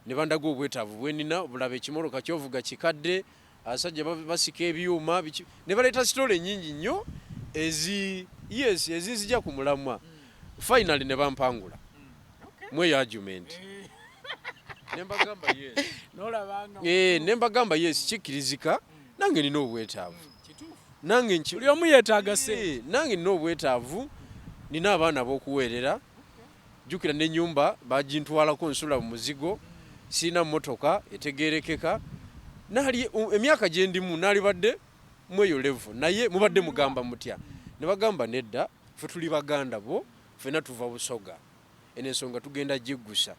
Ne bandaga obwetaavu bwenina, bulaba ekimoloka kyovuga kikadde, abasajja basika ebyuma biki, ne baleeta story nyingi nnyo ezi, yes, ezinzija ku mulamwa. Finally ne bampangula mweyo argument, ne mbagamba yes. Nolabanga. Ne mbagamba yes, kikkirizika, nange nina obwetaavu, nange Buli omu yeetaaga sente. Nange nina obwetaavu, nina abaana b'okuweerera. Jjukira n'ennyumba bagintwalako, nsula mu muzigo, sirina mmotoka etegerekeka. Naali emyaka gye ndimu naalibadde mweyo level, naye mubadde mugamba mutya? Ne bagamba nedda, ffe tuli baganda bo, ffenna tuva Busoga, eno ensonga tugenda giggusa.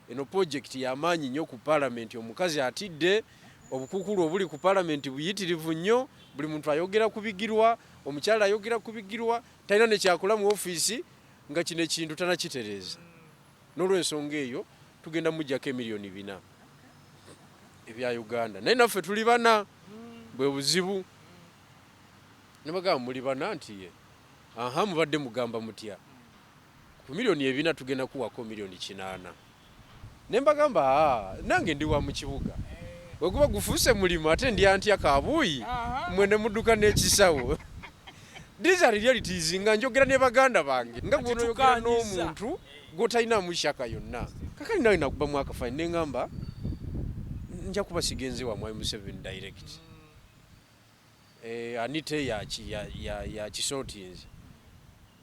Eno projekiti y'amaanyi nnyo ku paalamenti. Omukazi atidde obukuukulu obuli ku paalamenti buyitirivu nnyo. Buli muntu ayogera kubigirwa, omukyala ayogera kubigirwa, talina nekyakola mu ofiisi nga kino ekintu tanakitereeza. N'olwensonga eyo tugenda mujjako emiliyoni 4 ebya Uganda, naye naffe tuli bana, bwe buzibu. Ne bagamba muli bana? Nti ye. Aha, mubadde mugamba mutya? Ku miliyoni 4 tugenda kuwako miliyoni 8. Ne mbagamba, aa, nange ndi wa mu kibuga, bwe guba gufuuse mulimu ate ndya ntya kabuuyi mwe ne mudduka n'ekisawo? These are realities nga njogera ne baganda bange, nga gwonoyogera Tukanyiza. n'omuntu gw'otalinamu shaka yonna. Kakali nawe nakubamu akafaanyi ne ŋŋamba nja kuba sigenze wa Mwami Museveni direct. Anite yakisootinze,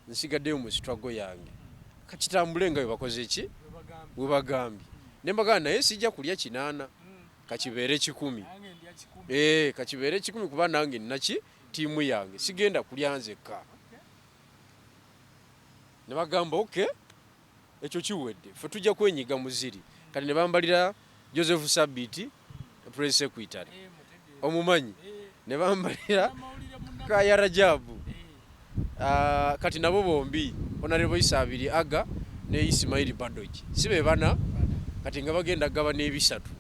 nsigaddeyo mu struggle yange, kakitambule nga bwe bakoze ki, bwe bagambye. Ne mbagamba naye sijja kulya 8, kakibeere 100. Kakibeere 100, kuba nange naki ttiimu yange, sigenda kulya nzekka. Ne bagamba okay, ekyo kiwedde, ffe tujja kwenyiga muziri. Kati ne bambalira Joseph Sabiti, press secretary, omumanyi, ne bambalira Kaya Rajabu. Kati nabo bombi, Honorable Isabiri Aga ne Ismaili Badoji, si be bana kati nga bagenda gaba n'ebisatu.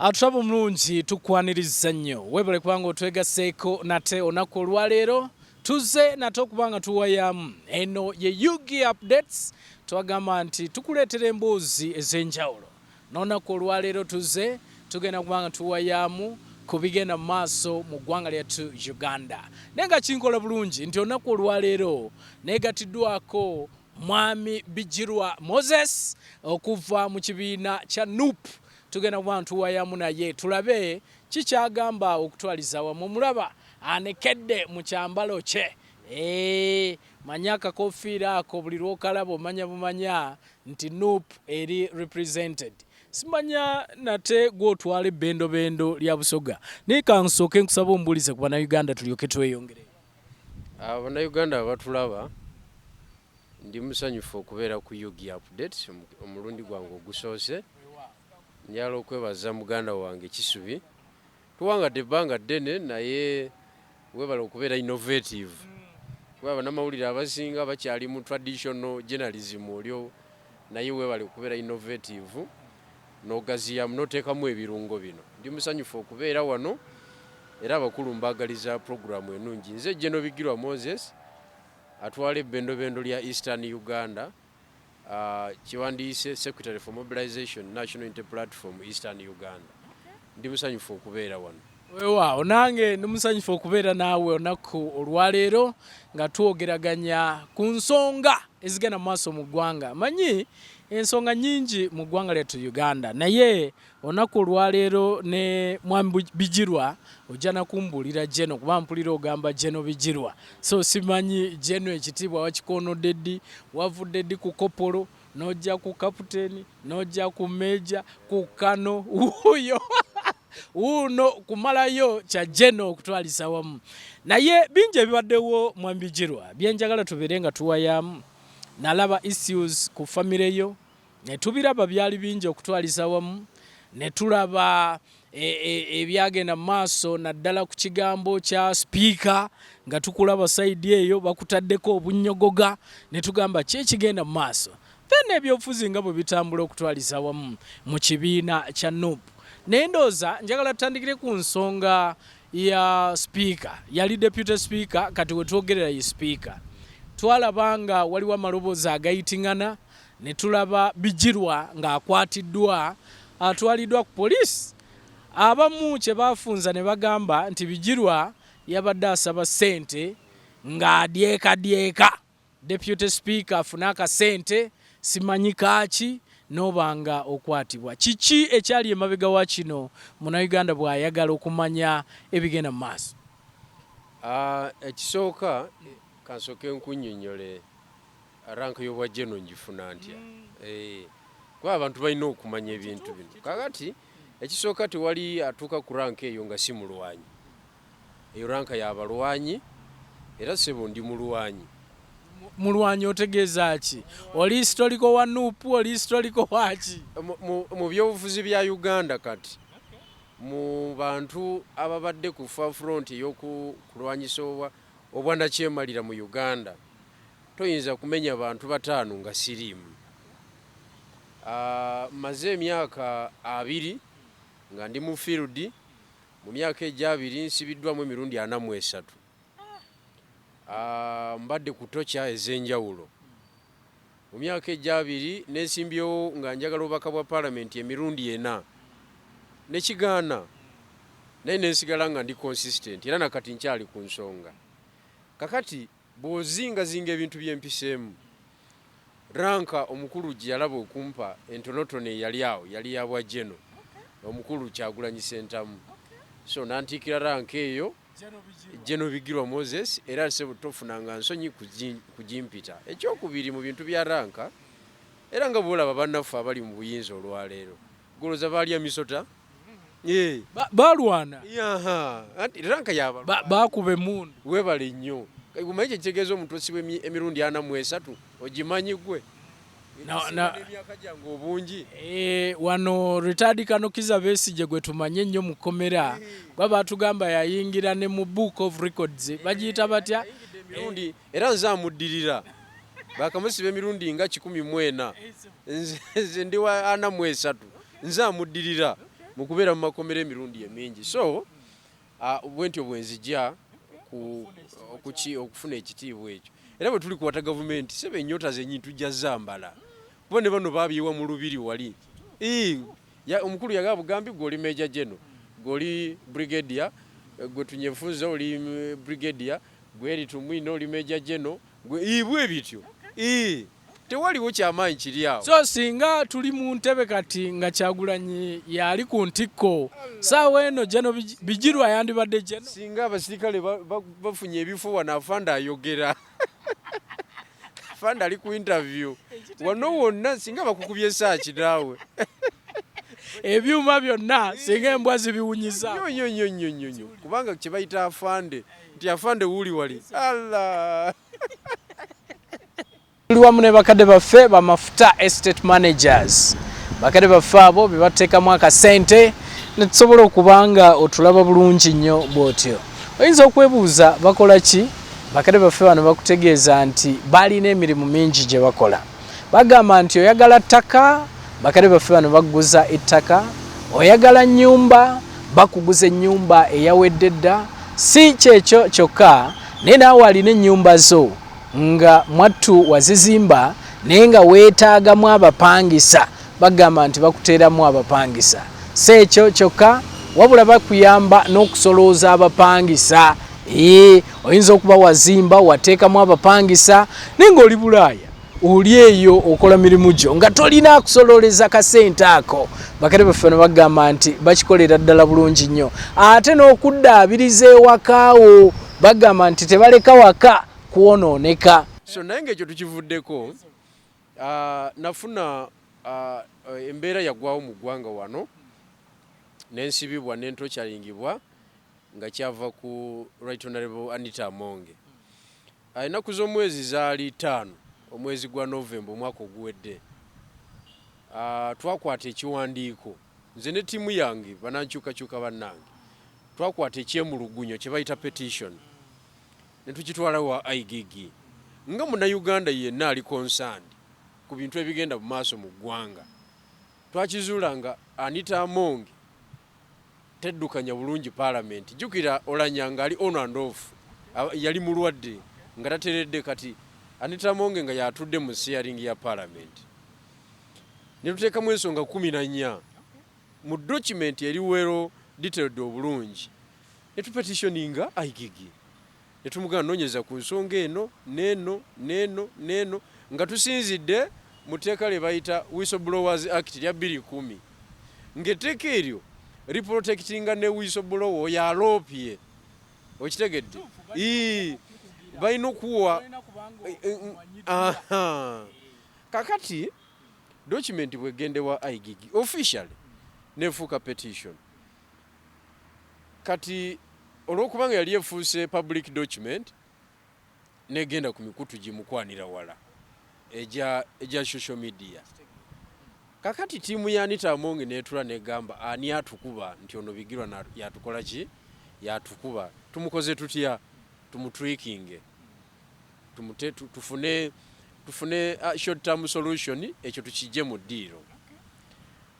Atulaba omulungi, tukwaniriza nnyo, weebale kubanga otwegaseeko nate olunaku olwaleero. Tuzze nate okuba nga tuwayamu. Eno ye UG Updates. Twagamba nti tukuleetera emboozi ez'enjawulo. N'olunaku olwaleero tuzze tugenda kuba nga tuwayamu ku bigenda mu maaso mu ggwanga lyattu Uganda, naye nga kinkola bulungi nti olunaku olwaleero neegatiddwako Mwami Bigirwa Moses okuva mu kibiina kya NUP. Tugenda kuba ntuwayamu naye tulabe kikyagamba okutwaliza awamu. Omulaba anekedde mu kyambalo kye. Manya akakofiira ako buli lwokalaba omanya bumanya nti NUP eri represented. Simanya nate gwotwala ebbendobendo lya Busoga, naye kansooke nkusaba ombuulize ku Bannayuganda tulyoke tweyongere. Abannayuganda abatulaba, ndi musanyufu okubeera ku UG Update omulundi gwange ogusoose. Njagala okwebaza muganda wange Kisubi, tuwangadde ebbanga ddene, naye webala okubeera innovative, kuba bannamawulire abasinga bakyali mu traditional journalism olyo, naye webale okubeera innovative n'ogaziyamu n'oteekamu ebirungo bino. Ndi musanyufu okubeera wano, era abakulu mbagaliza puroguramu enungi. Nze General Bigirwa Moses, atwala ebbendobendo lya Eastern Uganda, kiwandiise Secretary for Mobilization, National Unity Platform, Eastern Uganda. Ndi musanyufu okubeera wano. Weewaawo, nange ndi musanyufu okubeera naawe olunaku olwaleero nga twogeraganya ku nsonga ezigenda mu maaso mu ggwanga. Manyi ensonga nnyingi mu ggwanga lyattu Uganda, naye olunaku olwaleero ne Mwami Bigirwa ojja nakumbuulira General, kuba mpulira ogamba General Bigirwa, so simanyi General ekitiibwa wakikoonodde ddi, wavudde ddi ku kopolo n'ojja ku kaputeni n'ojja ku meja ku kano wuuyo wuuno kumalayo kya General okutwalisa wamu. Naye bingi ebibaddewo, Mwami Bigirwa, byenjagala tubeere nga tuwayamu. Nalaba issues ku famire yo ne tubiraba, byali bingi okutwaliza wamu, ne tulaba ebyagenda mu maaso naddala ku kigambo kya sipiika, nga tukulaba side eyo bakutaddeko obunnyogoga, ne tugamba ki ekigenda mu maaso? Then ebyobufuzi nga bwe bitambula okutwaliza wamu mu kibiina kya NUP. Naye ndowooza njagala tutandikire ku nsonga ya sipiika. Yali deputy speaker, kati wetwogerera ye sipiika. Twalaba nga waliwo amaloboozi agayitingana, ne tulaba Bigirwa ng'akwatiddwa. atwaliddwa ku poliisi. Abamu kye baafunza ne bagamba nti Bigirwa yabadde asaba ssente ng'adyekadyeka Deputy Speaker afune akasente simanyi kaaki n'oba nga okwatibwa. Kiki ekyali emabega wa kino Munnayuganda bw'ayagala okumanya ebigenda mu maaso? Ekisooka kansooke nkunnyonnyole rank y'obwa General ngifuna ntya? Kuba abantu balina okumanya ebintu bino. Kakati ekisooka tewali atuuka ku rank eyo nga si mulwanyi. Eyo rank ya balwanyi era ssebo ndi mulwanyi. Mulwanyi otegeeza ki? Oli historical wa NUP, oli historical waki? Mu byobufuzi bya Uganda kati mu bantu ababadde ku front ey'okulwanyisa obwannakyemalira mu Uganda toyinza kumenya bantu bataano nga siriimu. Mmaze emyaka 20 nga ndi mu field. Mu myaka egyo 20 nsibiddwamu emirundi 43. Mbadde ku torture ez'enjawulo. Mu myaka egyo 20 neesimbyewo nga njagala obubaka bwa paalamenti emirundi 4 ne kigaana, naye ne nsigala nga ndi consistent era nakati nkyali ku nsonga. Kakati bw'ozingazinga ebintu bye mpiseemu, rank omukulu gye yalaba okumpa entonotono eyali awo yali ya bwa General, omukulu Kyagulanyi Ssentamu. So nantiikira rank eyo General Bigirwa Moses, era ssebo tofunanga nsonyi kugimpita. Ekyokubiri mu bintu bya rank, era nga bw'olaba bannaffe abali mu buyinza olwaleero, golooza baalya misota. Balwana. Anti rank y'abalwana. Bakuba emmundu. Weebale nnyo. Omanyi kye kitegeeza omuntu osibwa emirundi 43 ogimanyi ggwe? Emyaka gyange obungi. Wano retired Colonel Kizza Besigye gwe tumanye ennyo mu kkomera, kuba baatugamba yayingira ne mu book of records, bagiyita batya? Emirundi, era nze amuddirira. Baakamusiba emirundi nga 104. Nze ndi wa 43. Nze amuddirira mu kubeera mu makomera emirundi emingi. So bwe ntyo bwe nzija okufuna ekitiibwa ekyo. Era bwe tulikwata gavumenti, ssebo ennyota zennyini tujja zambala. Kuba ne bano baabiyiwa mu lubiri wali. Omukulu yagamba bugambi gwe oli Major General, gwe oli Brigadier, gwe Tunyefuza oli Brigadier, gwe Eri Tumwine oli Major General, gwe bwe bityo. Tewaliwo kyamaanyi kiri awo. So singa tuli mu ntebe kati nga Kyagulanyi yali ku ntikko, saawa eno General Bigirwa yandibadde General. Singa abasirikale bafunye ebifo wano, afande ayogera. Afande ali ku interview. Wano wonna singa bakukubye saaki naawe. Ebyuma byonna singa embwa zibiwunyiza. Nnyo nnyo nnyo nnyo nnyo nnyo. Kubanga kye bayita afande, nti afande wuuli wali. Allah! Tuli wamu ne bakadde baffe ba Mafuta Estate Managers. Bakadde baffe abo be bateekamu akasente ne tusobola okuba nga otulaba bulungi nnyo bw'otyo. Oyinza okwebuuza bakola ki? Bakadde baffe bano bakutegeeza nti balina emirimu mingi gye bakola. Bagamba nti oyagala ttaka, bakadde baffe bano bakuguza ettaka, oyagala nnyumba, bakuguza ennyumba eyawedde dda. Si kyekyo kyokka, naye naawe alina ennyumba zo nga mwattu wazizimba naye nga weetaagamu abapangisa, bagamba nti bakuteeramu abapangisa. Si ekyo kyokka, wabula bakuyamba n'okusolooza abapangisa. Oyinza okuba wazimba wateekamu abapangisa naye ng'oli Bulaaya, oli eyo okola mirimu gyo nga tolina kusololeza kasente ako. Bakadde baffe ne bagamba nti bakikolera ddala bulungi nnyo. Ate n'okuddaabiriza ewakaawo bagamba nti tebaleka waka kwonooneka. So naye ng'ekyo tukivuddeko, nafuna embeera yaggwawo mu ggwanga wano nensibibwa nentokyalingibwa nga kyava ku Right Honorable Anita Among. Ennaku z'omwezi zaali 5 omwezi gwa November omwaka oguwedde. Twakwata ekiwandiiko nze ne ttiimu yange banankyukakyuka bannange, twakwata ekyemulugunyo kye bayita petition ne tukitwala wa IGG nga munnayuganda yenna ali concerned ku bintu ebigenda mu maaso mu ggwanga. Twakizuula nga Anita Among teddukanya bulungi paalamenti. Jjukira Olanya ng'ali on and off, yali mulwadde nga tateredde, kati Anita Among nga yatudde mu steering ya paalamenti. Ne tuteekamu ensonga 14. Mu document eri well detailed obulungi, ne tupetitioninga IGG ne tumugamba noonyeza ku nsonga eno n'eno n'eno n'eno, nga tusinzidde mu tteeka lye bayita Whistleblowers Act lya 2010, ng'etteeka eryo liprotectinga ne whistleblower oyo aloopye. Okitegedde? Balina okuwa. Kakati document bwegende wa IGG officially nefuuka petition. Kati olwokubanga yali efuuse public document, negenda ku mikutu gimukwanira wala egya social media. Kakati tiimu ya Anita Among netula negamba, ani atukuba nti ono Bigirwa yatukola ki, yatukuba, tumukoze tutya, tumutwikinge, tufune short term solution, ekyo tukijje mu ddiiro.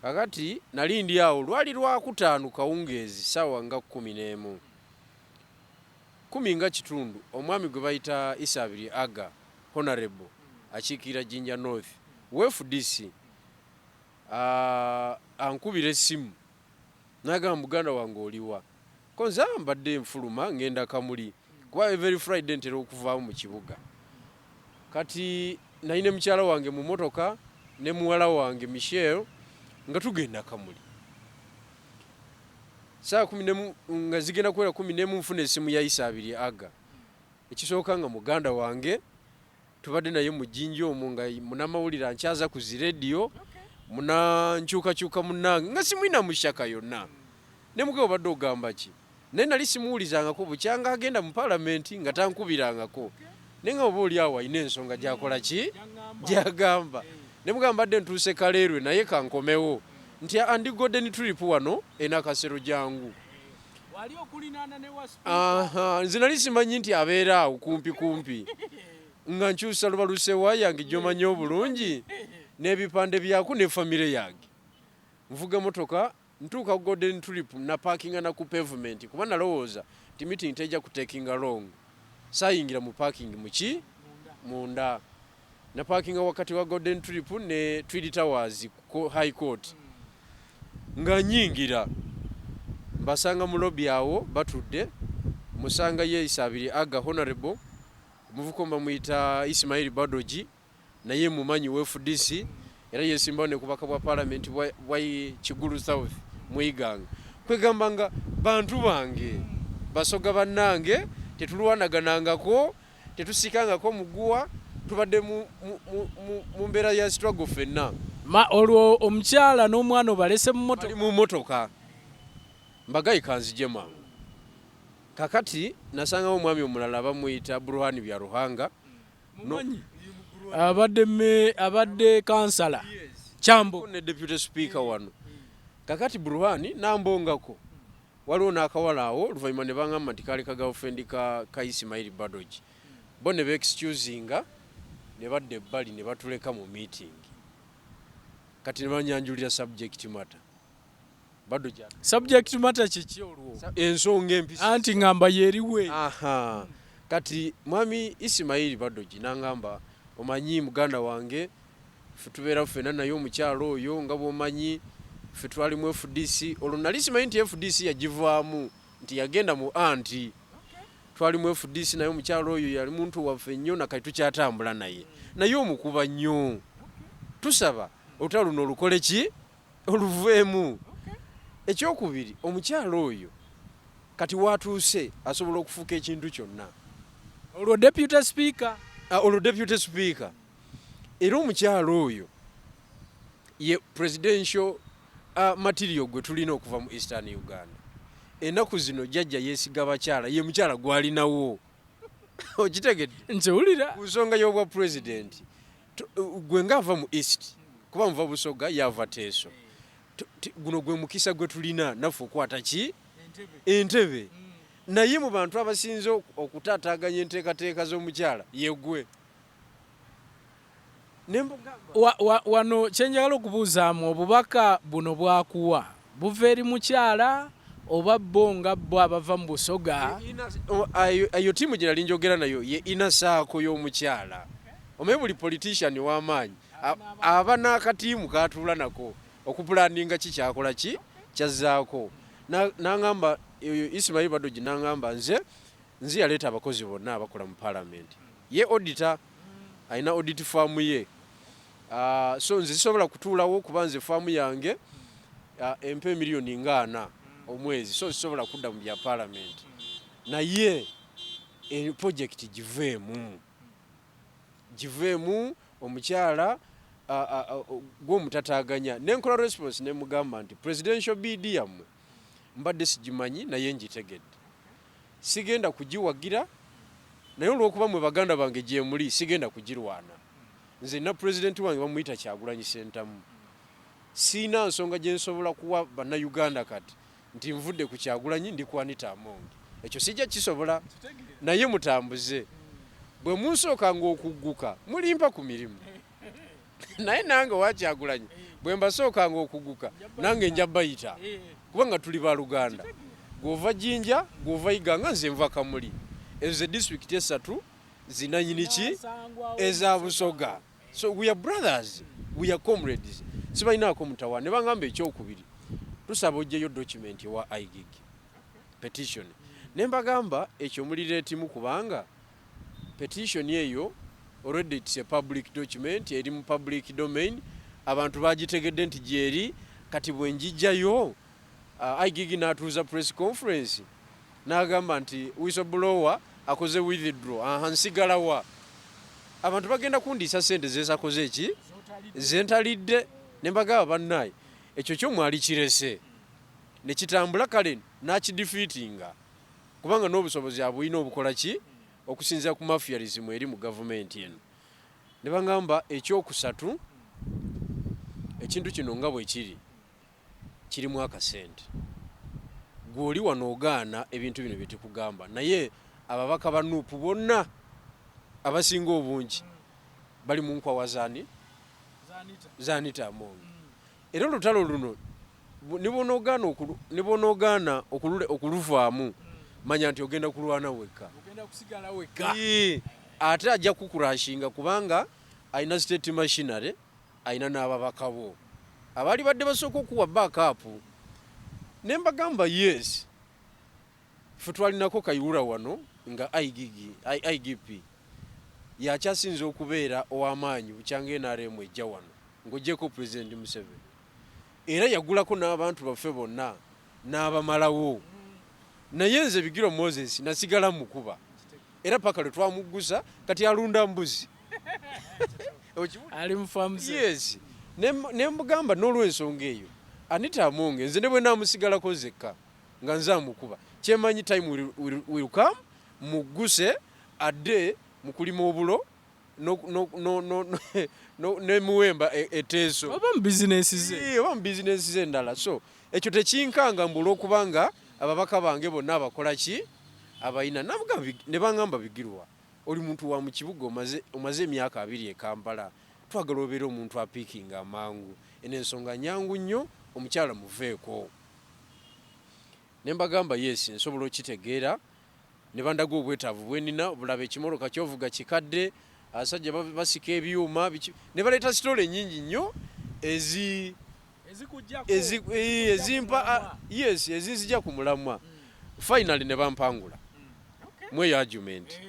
Kakati nali ndi awo, lwali lwakutaano kawungeezi, saawa nga 11, 9:50, omwami gwe bayita Isabiri Aga, honorable akiikirira Jinja North wa FDC, ankubira essimu n'agamba, "Muganda wange, oliwa?" Ko nze mbadde nfuluma ngenda Kamuli, kuba every Friday ntera okuvaamu mu kibuga. Kati nali ne mukyala wange mu motoka ne muwala wange Michelle, nga tugenda Kamuli. Saa 11 nga zigenda kuwera 11, nfuna essimu ya Isabiri Aga. Ekisooka, nga muganda wange tubadde naye mu Jjinja omwo, nga munamawulire ankyaza ku zirediyo, muna nkyukakyuka munnange, nga simwina mu shyaka yonna. Ne mugabo obadde ogamba ki, naye nali simuwulizangako bukyanga agenda mu paalamenti nga tankubirangako, naye nga oba oli awo alina ensonga gyakola ki, gyagamba. Ne mugamba, mbadde ntuuse Kaleerwe, naye kankomewo nti andi Golden Tulip wano enakasero, jangu. Aha, nze nali simanyi nti abeera awo kumpi kumpi, nga nkyusa luba lusewa yange gyomanyi obulungi n'ebipande byaku ne famire yange. Nvuga motoka, ntuuka ku Golden Tulip, naparkinga na ku pavement, kuba nalowooza nti meeting tejja kutakinga long. Saayingira mu parking muki munda, naparkinga wakati wa Golden Tulip ne Twin Towers ku High Court. Nga nyingira, mbasanga mu lobby awo batudde. Musanga ye Isabiri Aga honorable, omuvuka bamuyita Ismail Badoji, naye mumanyi wa FDC, era yesimbawo ne kubaka bwa parliament bwa Kigulu South mu Iganga. Kwegamba nga bantu bange, Basoga bannange, tetulwanaganangako, tetusikangako muguwa, tubadde mu mbeera ya struggle ffenna. Ma olwo omukyala n'omwana obalese mu bali motoka? Mu motoka. Mbagayi kanzije mangu. Kakati nasangawo omwami omulala bamuyita Burhani Bya Ruhanga. Mumanyi, abadde abadde kansala Kyambo. Ne deputy speaker wano. Kakati Burhani nambongako, waliwo n'akawala awo. Oluvannyuma ne baŋŋamba nti kaali ka girlfriend ka Ismail Badoji. Bo ne beexcusinga ne badda ebbali ne batuleka mu meeting. Kati ne banyanjulira subject matter. Badoji Subject matter kiki olwo? Ensonga empisi. Anti ngamba yeriwe. Aha, kati mwami Isimaili Badoji nangamba, "Omanyi muganda wange, ffe tubeera ffenna, naye omukyalo oyo nga bw'omanyi ffe twalimu FDC." Olwo nali simanyi nti FDC yagivaamu, nti yagenda mu anti twalimu FDC, naye omukyalo oyo yali muntu waffe nnyo, nakati tukyatambula naye, naye omukuba nnyo. Tusaba olutalo luno olukole ki, oluveemu. Ekyokubiri, omukyalo oyo kati watuuse asobola okufuuka ekintu kyonna. Olwo deputy speaker. Ah, olwo deputy speaker. Era omukyalo oyo ye presidential material gwe tulina okuva mu Eastern Uganda. Ennaku zino jjajja yeesiga bakyala, ye mukyala gwalinawo. Okitegedde? Nkiwulira. Ku nsonga y'obwa president, gwe ngaava mu East, kuba nva Busoga, yava Teeso, guno gwe mukisa gwe tulina naffe okwata ki, entebe. Naye mu bantu abasinze okutaataaganya enteekateeka z'omukyala yegwe. Wano kyenjagala okubuuzaamu, obubaka buno bwakuwa buva eri mukyala oba bo nga bo abava mu Busoga? Ayo tiimu gye nali njogera nayo ye inner circle y'omukyala. Omanyi buli politician w'amaanyi aba n'akatiimu katuula nako okupulaninga ki kyakola ki. Kyazzaako n'aŋŋamba oyo Ismail Badogi, n'aŋŋamba nze yaleeta abakozi bonna abakola mu parliament, ye auditor, alina audit firm ye. So nze sisobola kutuulawo kuba nze firm yange empa emiliyoni nga 40 omwezi, so sisobola kudda mu bya parliament, naye project giveemu, giveemu, omukyala gw'omutataganya. Nenkola response nemugamba nti presidential bid yammwe mbadde sigimanyi, naye ngitegedde, sigenda kugiwagira, naye olw'okuba mwe baganda bange gyemuli, sigenda kugirwana. Nze nina pulezidenti wange, bamuyita Kyagulanyi Sentamu. Siina nsonga gye nsobola kuwa Bannayuganda kati nti nvudde ku Kyagulanyi ndi ku Anita Among, ekyo sijja kisobola, naye mutambuze. Bwe munsookanga okugguka mulimpa ku mirimu, naye nange owa Kyagulanyi bwe mbasookanga okugguka nange nja bayita, kubanga tuli baluganda. Gwova Jinja, gwova Iganga, nze nva Kamuli. Ezo ze disitulikiti esatu zinanyini ki eza Busoga. So we are brothers, we are comrades, sibalinaako mutawaana. Ne bangamba ekyokubiri, tusaba ogyeyo document ewa IGG petition. Ne mbagamba ekyo mulireetimu, kubanga petition eyo already it's a public document, eri mu public domain, abantu bagitegedde nti gyeri. Kati bwe njijjayo, IGG n'atuuza press conference n'agamba nti whistleblower akoze withdraw, aha, nsigalawa? Abantu bagenda kundiisa sente zesakoze eki zentalidde. Ne mbagamba, bannaye, ekyo kyo mwali kirese ne kitambula, kale n'akidefeatinga, kubanga n'obusobozi abulina obukola ki okusinziira ku mafiarism eri mu gavumenti eno. Ne bagamba ekyokusatu, ekintu kino nga bwe kiri kirimu akasente, gw'oli wano ogaana ebintu bino byetukugamba, naye ababaka ba NUP bonna abasinga obungi bali mu nkwawa zani za Anita Among. Era olutalo luno ne bw'onoogaana okuluvaamu, manya nti ogenda kulwana wekka. Ogenda kusigala wekka. Ate ajja kukurashinga kubanga alina state machinery, alina n'ababaka bo abaali badde basooka okuwa backup. Ne mbagamba, yes, ffe twalinako Kayihura wano nga IGG, IGP yakyasinza okubeera ow'amaanyi bukyanga NRM ejja wano, ng'ogyeko President Museveni, era yagulako n'abantu baffe bonna n'abamalawo. Naye nze Bigirwa Moses nasigala mukuba, era paka lwe twamuggusa, kati alunda mbuzi. Ali mu farm ze. Yes, ne mbugamba n'olw'ensonga eyo Anita Among nze ne bwe naamusigalako nzekka nga nze amukuba, kyemanyi time will come mugguse adde mu kulima obulo nemuwemba eteeso oba mu bizinesi ze. Oba mu bizinesi ze endala. So ekyo tekinkanga mbu olwokubanga ababaka bange bonna abakola ki abayina. Ne baŋŋamba, Bigirwa, oli muntu wa mu kibuga, omaze emyaka 20 e Kampala, twagala obeere omuntu apiikinga amangu, eno ensonga nyangu nnyo, omukyala muveeko. Ne mbagamba, yes, nsobola okitegeera. Ne bandaga obwetaavu bwenina, bulaba ekimoloka kyovuga kikadde, abasajja basika ebyuma biki, ne baleeta story nyingi nnyo ezi ezikujjako ezimpa yes, ezinzija ku mulamwa. Finally ne bampangula mweyo argument.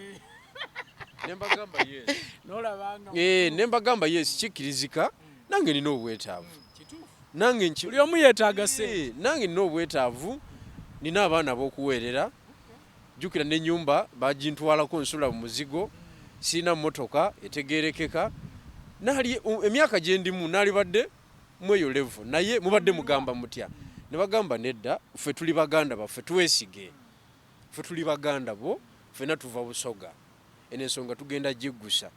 Ne mbagamba, yes. Nolabanga Ne mbagamba, yes, kikkirizika, nange nina obwetaavu. Nange buli omu yeetaaga sente. Nange nina obwetaavu, nina abaana ab'okuweerera, jjukira n'ennyumba bagintwalako, nsula mu muzigo, sirina mmotoka etegeerekeka. Naali emyaka gye ndimu naalibadde mweyo level, naye mubadde mugamba mutya? Ne bagamba, nedda, ffe tuli baganda baffe, twesige, ffe tuli baganda bo, ffenna tuva Busoga, eno ensonga tugenda giggusa.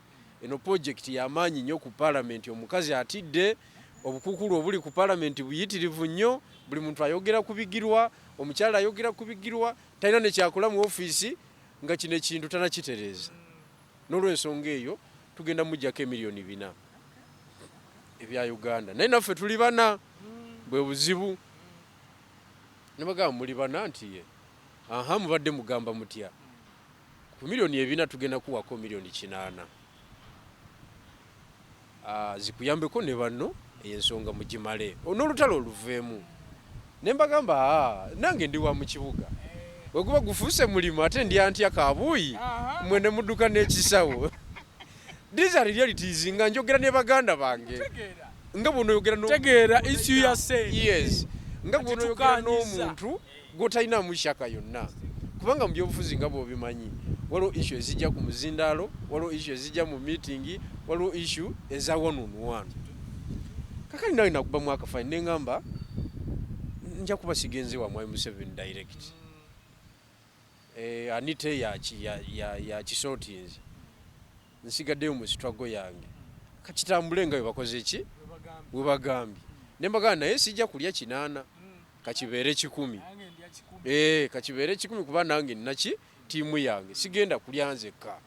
Eno projekiti y'amaanyi nnyo ku paalamenti, omukazi atidde obukuukulu obuli ku paalamenti buyitirivu nnyo, buli muntu ayogera ku Bigirwa, omukyala ayogera ku Bigirwa, talina nekyakola mu ofiisi nga kino ekintu tanakitereeza. N'olwensonga eyo tugenda mujjako emiliyoni 4 ebya Uganda, naye naffe tuli bana, bwe buzibu. Ne bagamba, muli bana? Nti ye. Aha, mubadde mugamba mutya? Ku miliyoni 4 tugenda kuwako miliyoni 8, zikuyambeko ne banno, eyo ensonga mugimale n'olutalo oluveemu. Ne mbagamba, "Ah, nange ndi wa mu kibuga, bwe guba gufuuse mulimu ate ndya ntya kabuuyi mwe ne mudduka n'ekisawo?" These are realities nga njogera ne baganda bange nga bw'onoyogera Tegeera issue ya sente. Yes, nga Kati bw'onoyogera tukaanyiza. n'omuntu gw'otalinamu shyaka yonna, kubanga mu byobufuzi nga bw'obimanyi waliwo issue ezijja ku muzindaalo, waliwo issue ezijja mu meeting, waliwo issue eza one on one. Kakali nawe nakubamu akafaanyi neŋŋamba nja kuba sigenze wa Mwami Museveni direct. Anite yakisootinze, nsigaddeyo mu struggle yange, kakitambule nga bwe bakoze ki, bwe bagambye. Ne mbagamba naye sijja kulya 8, kakibeere 100. Kakibeere 100, kuba nange naki tiimu yange, sigenda kulya nzekka.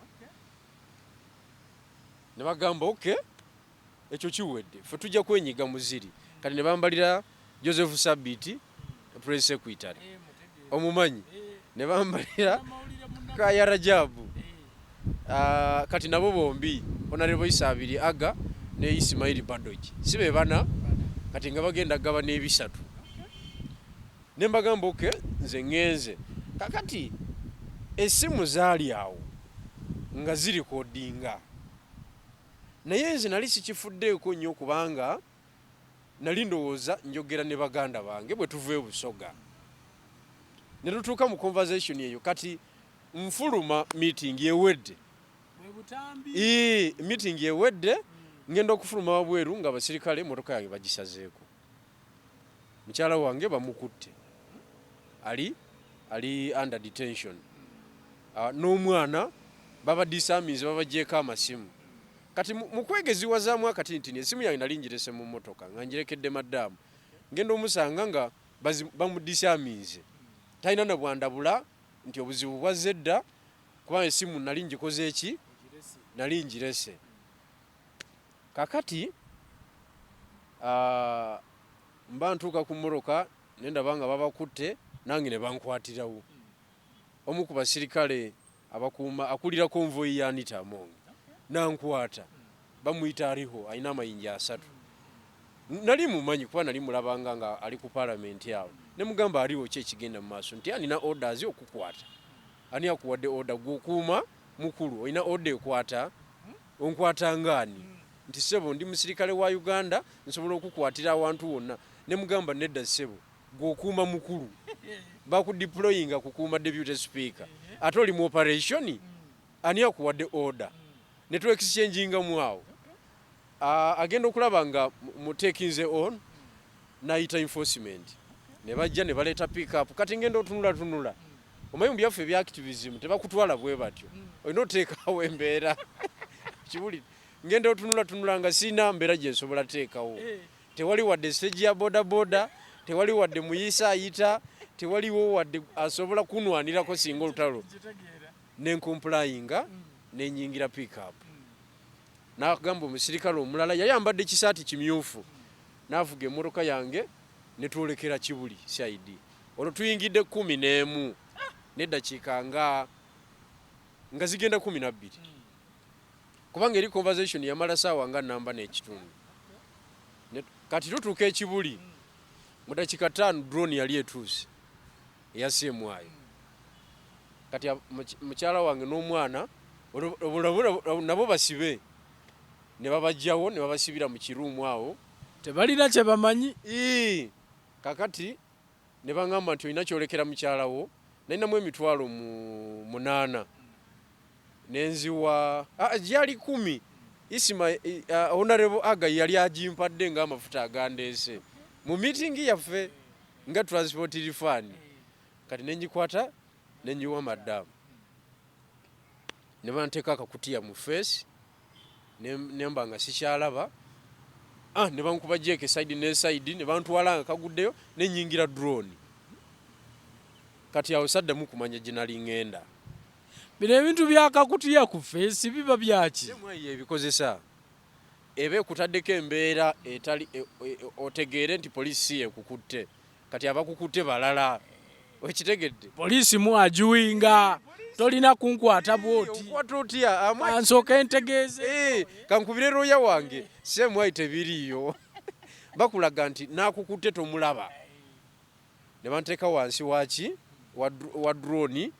Ne bagamba, "Okay, ekyo kiwedde, ffe tujja kwenyiga muziri." Kati ne bambalira Joseph Sabiti, press secretary, omumanyi, ne bambalira Kaya Rajabu. Kati nabo bombi, Honorable Isabiri Aga ne Ismaili Badoji, si be bana kati nga bagenda gaba n'ebisatu. Ne mbagamba, "Okay, nze ŋŋenze." Kakati essimu zaali awo nga zirikodinga, naye nze nali sikifuddeeko nnyo kubanga nali ndowooza njogera ne baganda bange bwe tuva e Busoga. Ne tutuuka mu conversation eyo. Kati nfuluma, meeting ewedde. Meeting ewedde, ngenda okufuluma wabweru nga abasirikale emotoka yange bagisazeeko, mukyala wange bamukutte, ali under detention. N'omwana babadisamize, babagyeko amasimu. Kati mu kwegeziwazaamu akatintini, esimu yange nali ngirese mu mmotoka nga ngirekedde madaamu. Ngenda omusanga nga bamudisamize, talina na bwandabula nti obuzibu bwazze dda, kubanga esimu nali ngikoze eki, nali ngirese. Kakati mba ntuuka ku mmotoka ne ndaba nga babakutte, nange ne bankwatirawo. Omu ku basirikale abakuuma akulira convoy ya Anita Among nankwata, bamuyita Ariho, alina amayinja 3. Nali mumanyi kuba nali mulabanga nga ali ku palamenti awo. Ne mugamba, "Ariho, ki ekigenda mu maaso?" Nti, "Anina orders okukwata." "Ani akuwadde order? Gwokuuma mukulu, olina order ekwata? Onkwata ngaani?" Nti, "Ssebo, ndi musirikale wa Uganda, nsobola okukwatira awantu wonna." Ne mugamba, "Nedda ssebo, gwokuuma mukulu, bakudeployinga kukuuma deputy speaker, ate oli mu operation, ani akuwadde order?" Ne twexchangingamu awo. Agenda okulaba nga mutekinze on nayita enforcement, ne bajja ne baleeta pickup. Kati ngenda otunula tunula, omanyi mu byaffe ebya activism tebakutwala bwe batyo, olina oteekawo embeera kibuli. Ngenda otunula tunula nga sirina mbeera gye nsobola teekawo. Tewali wadde stage ya boda boda, tewali wadde muyisa ayita, tewaliwo wadde asobola kunwanirako singa olutalo. Nencomplyinga, nenyingira pickup. Nagamba omusirikale omulala yali ambadde kisaati kimyufu, navuga emmotoka yange netwolekera Kibuli CID. Olwo tuyingidde 11 neddakiika nga zigenda 12, kubanga eri conversation yamala saawa nga namba n'ekitundu. Kati tutuuka ekibuli mu dakiika 5, drone yali etuuse eya CMI. Kati mukyala wange n'omwana nabo basibe, ne babajjawo ne babasibira mu kiruumu awo. Tebalina kye bamanyi. Ii, kakati ne baŋŋamba nti, "Olina kyolekera mukyalawo?" Nalinamu 800,000 nenziwa. Gyali 10. Isima Honorable Aga yali agimpadde ng'amafuta agandeese mu meeting yaffe nga transport refund. Kati nengikwata nengiwa maddamu, ne banteeka akakutiya mu face, nemba nga sikyalaba. Ne bankuba jerk side ne side, ne bantwala nga kaguddeyo, nenyingira drone. Kati awo saddamu kumanya gye nali ŋŋenda. Bino ebintu byakakutiya ku face biba byaki? Semwayi ebikozesa eba ekutaddeko embeera etali otegeere nti poliisi si yekukutte, kati abakukutte balala, okitegedde? Poliisi mu ajuwinga tolina kunkwata bwoti. Okwata otya? Ansooke ntegeeze. Kankubire looya wange. Semwayi tebiriiyo, bakulaga nti nakukutte tomulaba. Ne banteeka wansi waki wa drone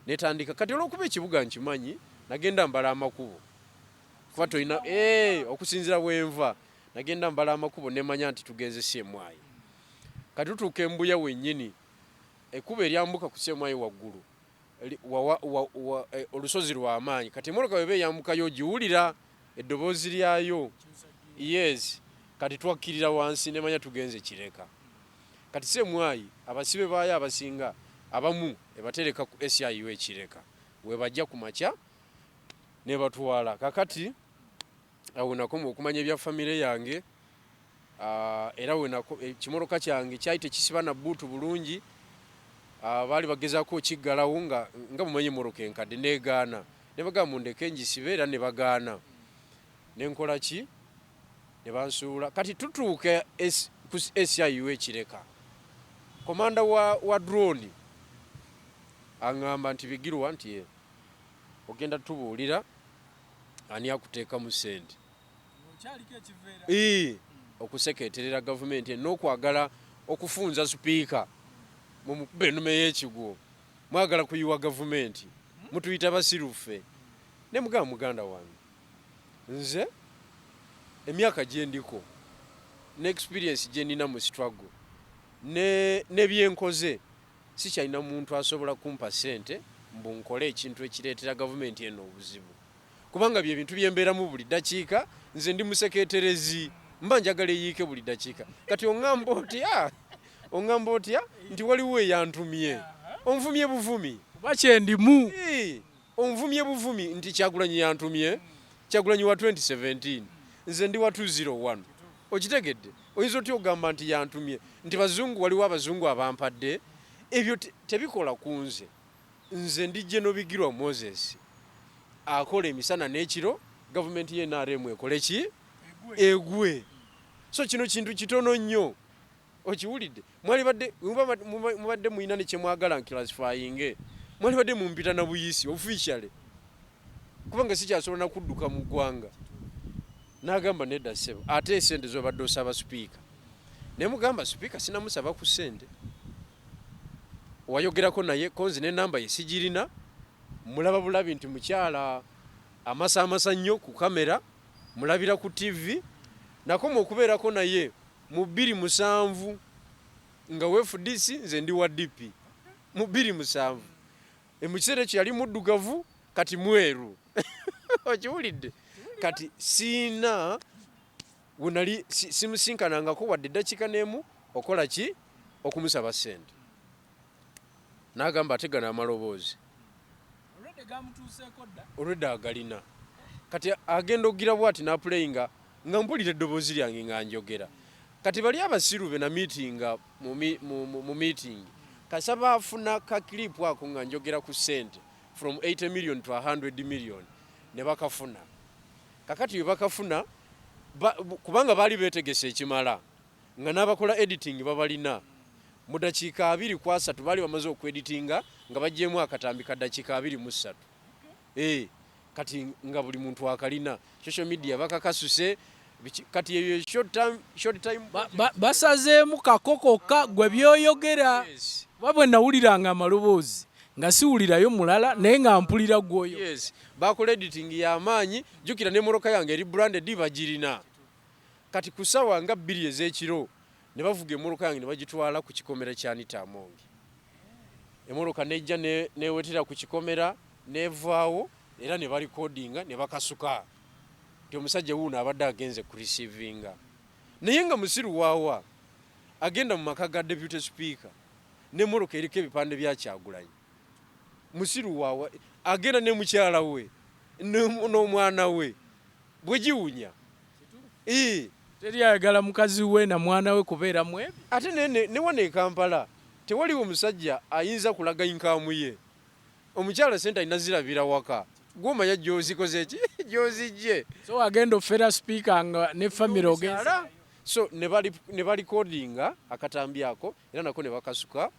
netandika. Kati olwokuba ekibuga nkimanyi, nagenda mbala amakubo, kuba tolina okusinzira bwenva, nagenda mbala amakubo nemanya nti tugenze CMI. Kati tutuuka embuya wennyini, ekkubo eryambuka ku CMI waggulu olusozi lw'amaanyi. Kati emmotoka bweba eyambukayo ogiwulira eddoboozi lyayo. Yes, kati twakkirira wansi nemanya tugenze Kireka. Kati CMI abasibe baayo abasinga abamu ebatereka ku SIU e Kireka, webajja ku makya nebatwala. Kakati awo nakoma okumanya ebya famire yange. Era ekimotoka kyange kyali tekisiba na boot bulungi. Baali bagezaako okiggalawo nga mumanyi emmotoka enkadde negaana, ne bagamba mundeke ngisibe, era ne bagaana. Nenkola ki? Ne bansuula. Kati tutuuka ku SIU e Kireka, komanda wa drone aŋŋamba nti, "Bigirwa," nti, "ye ogenda tubuulira ani akuteekamu ssente okuseketerera gavumenti n'okwagala okufunza sipiika mumukuba ennume y'ekigwo, mwagala kuyiwa gavumenti, mutuyita basiru ffe." Ne mugamba, "Muganda wange, nze emyaka gye ndiko ne experience gye nina mu struggle ne byenkoze, sikyalina muntu asobola kumpa ssente mbu nkole ekintu ekireetera gavumenti eno obuzibu, kubanga bye bintu byembeeramu buli ddakiika. Nze ndi museketerezi, mba njagala eyiike buli ddakiika. Kati oŋŋamba otya nti waliwo eyantumye? Onvumye buvumi." Kuba kyendimu. Onvumye buvumi nti Kyagulanyi yantumye. Kyagulanyi wa 2017, nze ndi wa 201. Okitegedde? Oyinza otya okugamba nti yantumye, nti bazungu, waliwo abazungu abampadde? Ebyo tebikola ku nze. Nze ndi General Bigirwa Moses, akola emisana n'ekiro gavumenti ye NRM ekole ki? Egwe. So kino kintu kitono nnyo. Okiwulidde? Mwalibadde mubadde muyina ne kyemwagala nclassifyinge, mwalibadde mumpita na buyisi officially, kubanga sikyasobola nakudduka mu ggwanga." N'agamba, "Nedda ssebo, ate esente zobadde osaba sipiika?" Ne mugamba, "Sipiika sinamusaba ku ssente. Wayogerako naye konzi n'enamba ye sigirina. Mulaba bulabi nti mukyala amasaamasa nnyo ku kamera, mulabira ku TV. Nakoma okubeerako naye mu 2007 nga wa FDC, nze ndi wa DP. Mu 2007, mu kiseera ekyo yali muddugavu, kati mweru. Okiwulidde? Kati siina wenali simusinkanangako wadde eddakiika n'emu okola ki okumusaba ssente." N'agamba, "Ate gano amaloboozi olwedda agalina." Kati agenda okugira bwati n'aplayinga nga mpulira eddoboozi lyange nga njogera. Kati bali abasiru be na meetinga mu meeting, kasaba afuna ka clip ako nga njogera ku ssente from 80 million to 100 million, ne bakafuna. Kakati bwe bakafuna kubanga baali beetegese ekimala nga n'abakola editing babalina, mu dakiika 23 baali bamaze okweditinga nga baggyemu akatambi ka dakiika 23. Kati nga buli muntu akalina, social media bakakasuse. Kati eyo short time. Basazeemu kakokokka gwe byoyogera. Yes. Kuba bwe nawuliranga amaloboozi nga siwulirayo mulala, naye nga mpulira gwoyo. Yes, bakola editing y'amaanyi. Jjukira n'emmotoka yange eri branded, bagirina. Kati ku ssaawa nga 2 ez'ekiro ne bavuga emmotoka yange ne bagitwala ku kikomera kya Anita Among. Emmotoka nejja newetera ku kikomera, nevaawo, era ne barecordinga ne bakasuka nti omusajja wuuno abadde agenze kureceivinga. Naye nga musiru waawa agenda mu maka ga deputy speaker n'emmotoka eriko ebipande bya Kyagulanyi? Musiru waawa agenda ne mukyala we n'omwana we bwe giwunya? Teri ayagala mukazi we na mwana we kubeera mu ebyo. Ate ne wano e Kampala tewaliwo musajja ayinza kulaga income ye. Omukyala sente alina zirabira waka, gwomanya gyozikoze ki, gyozijje. So wagenda ofera sipiika nga ne famire ogenze. So ne barecordinga akatambi ako, era nako ne bakasuka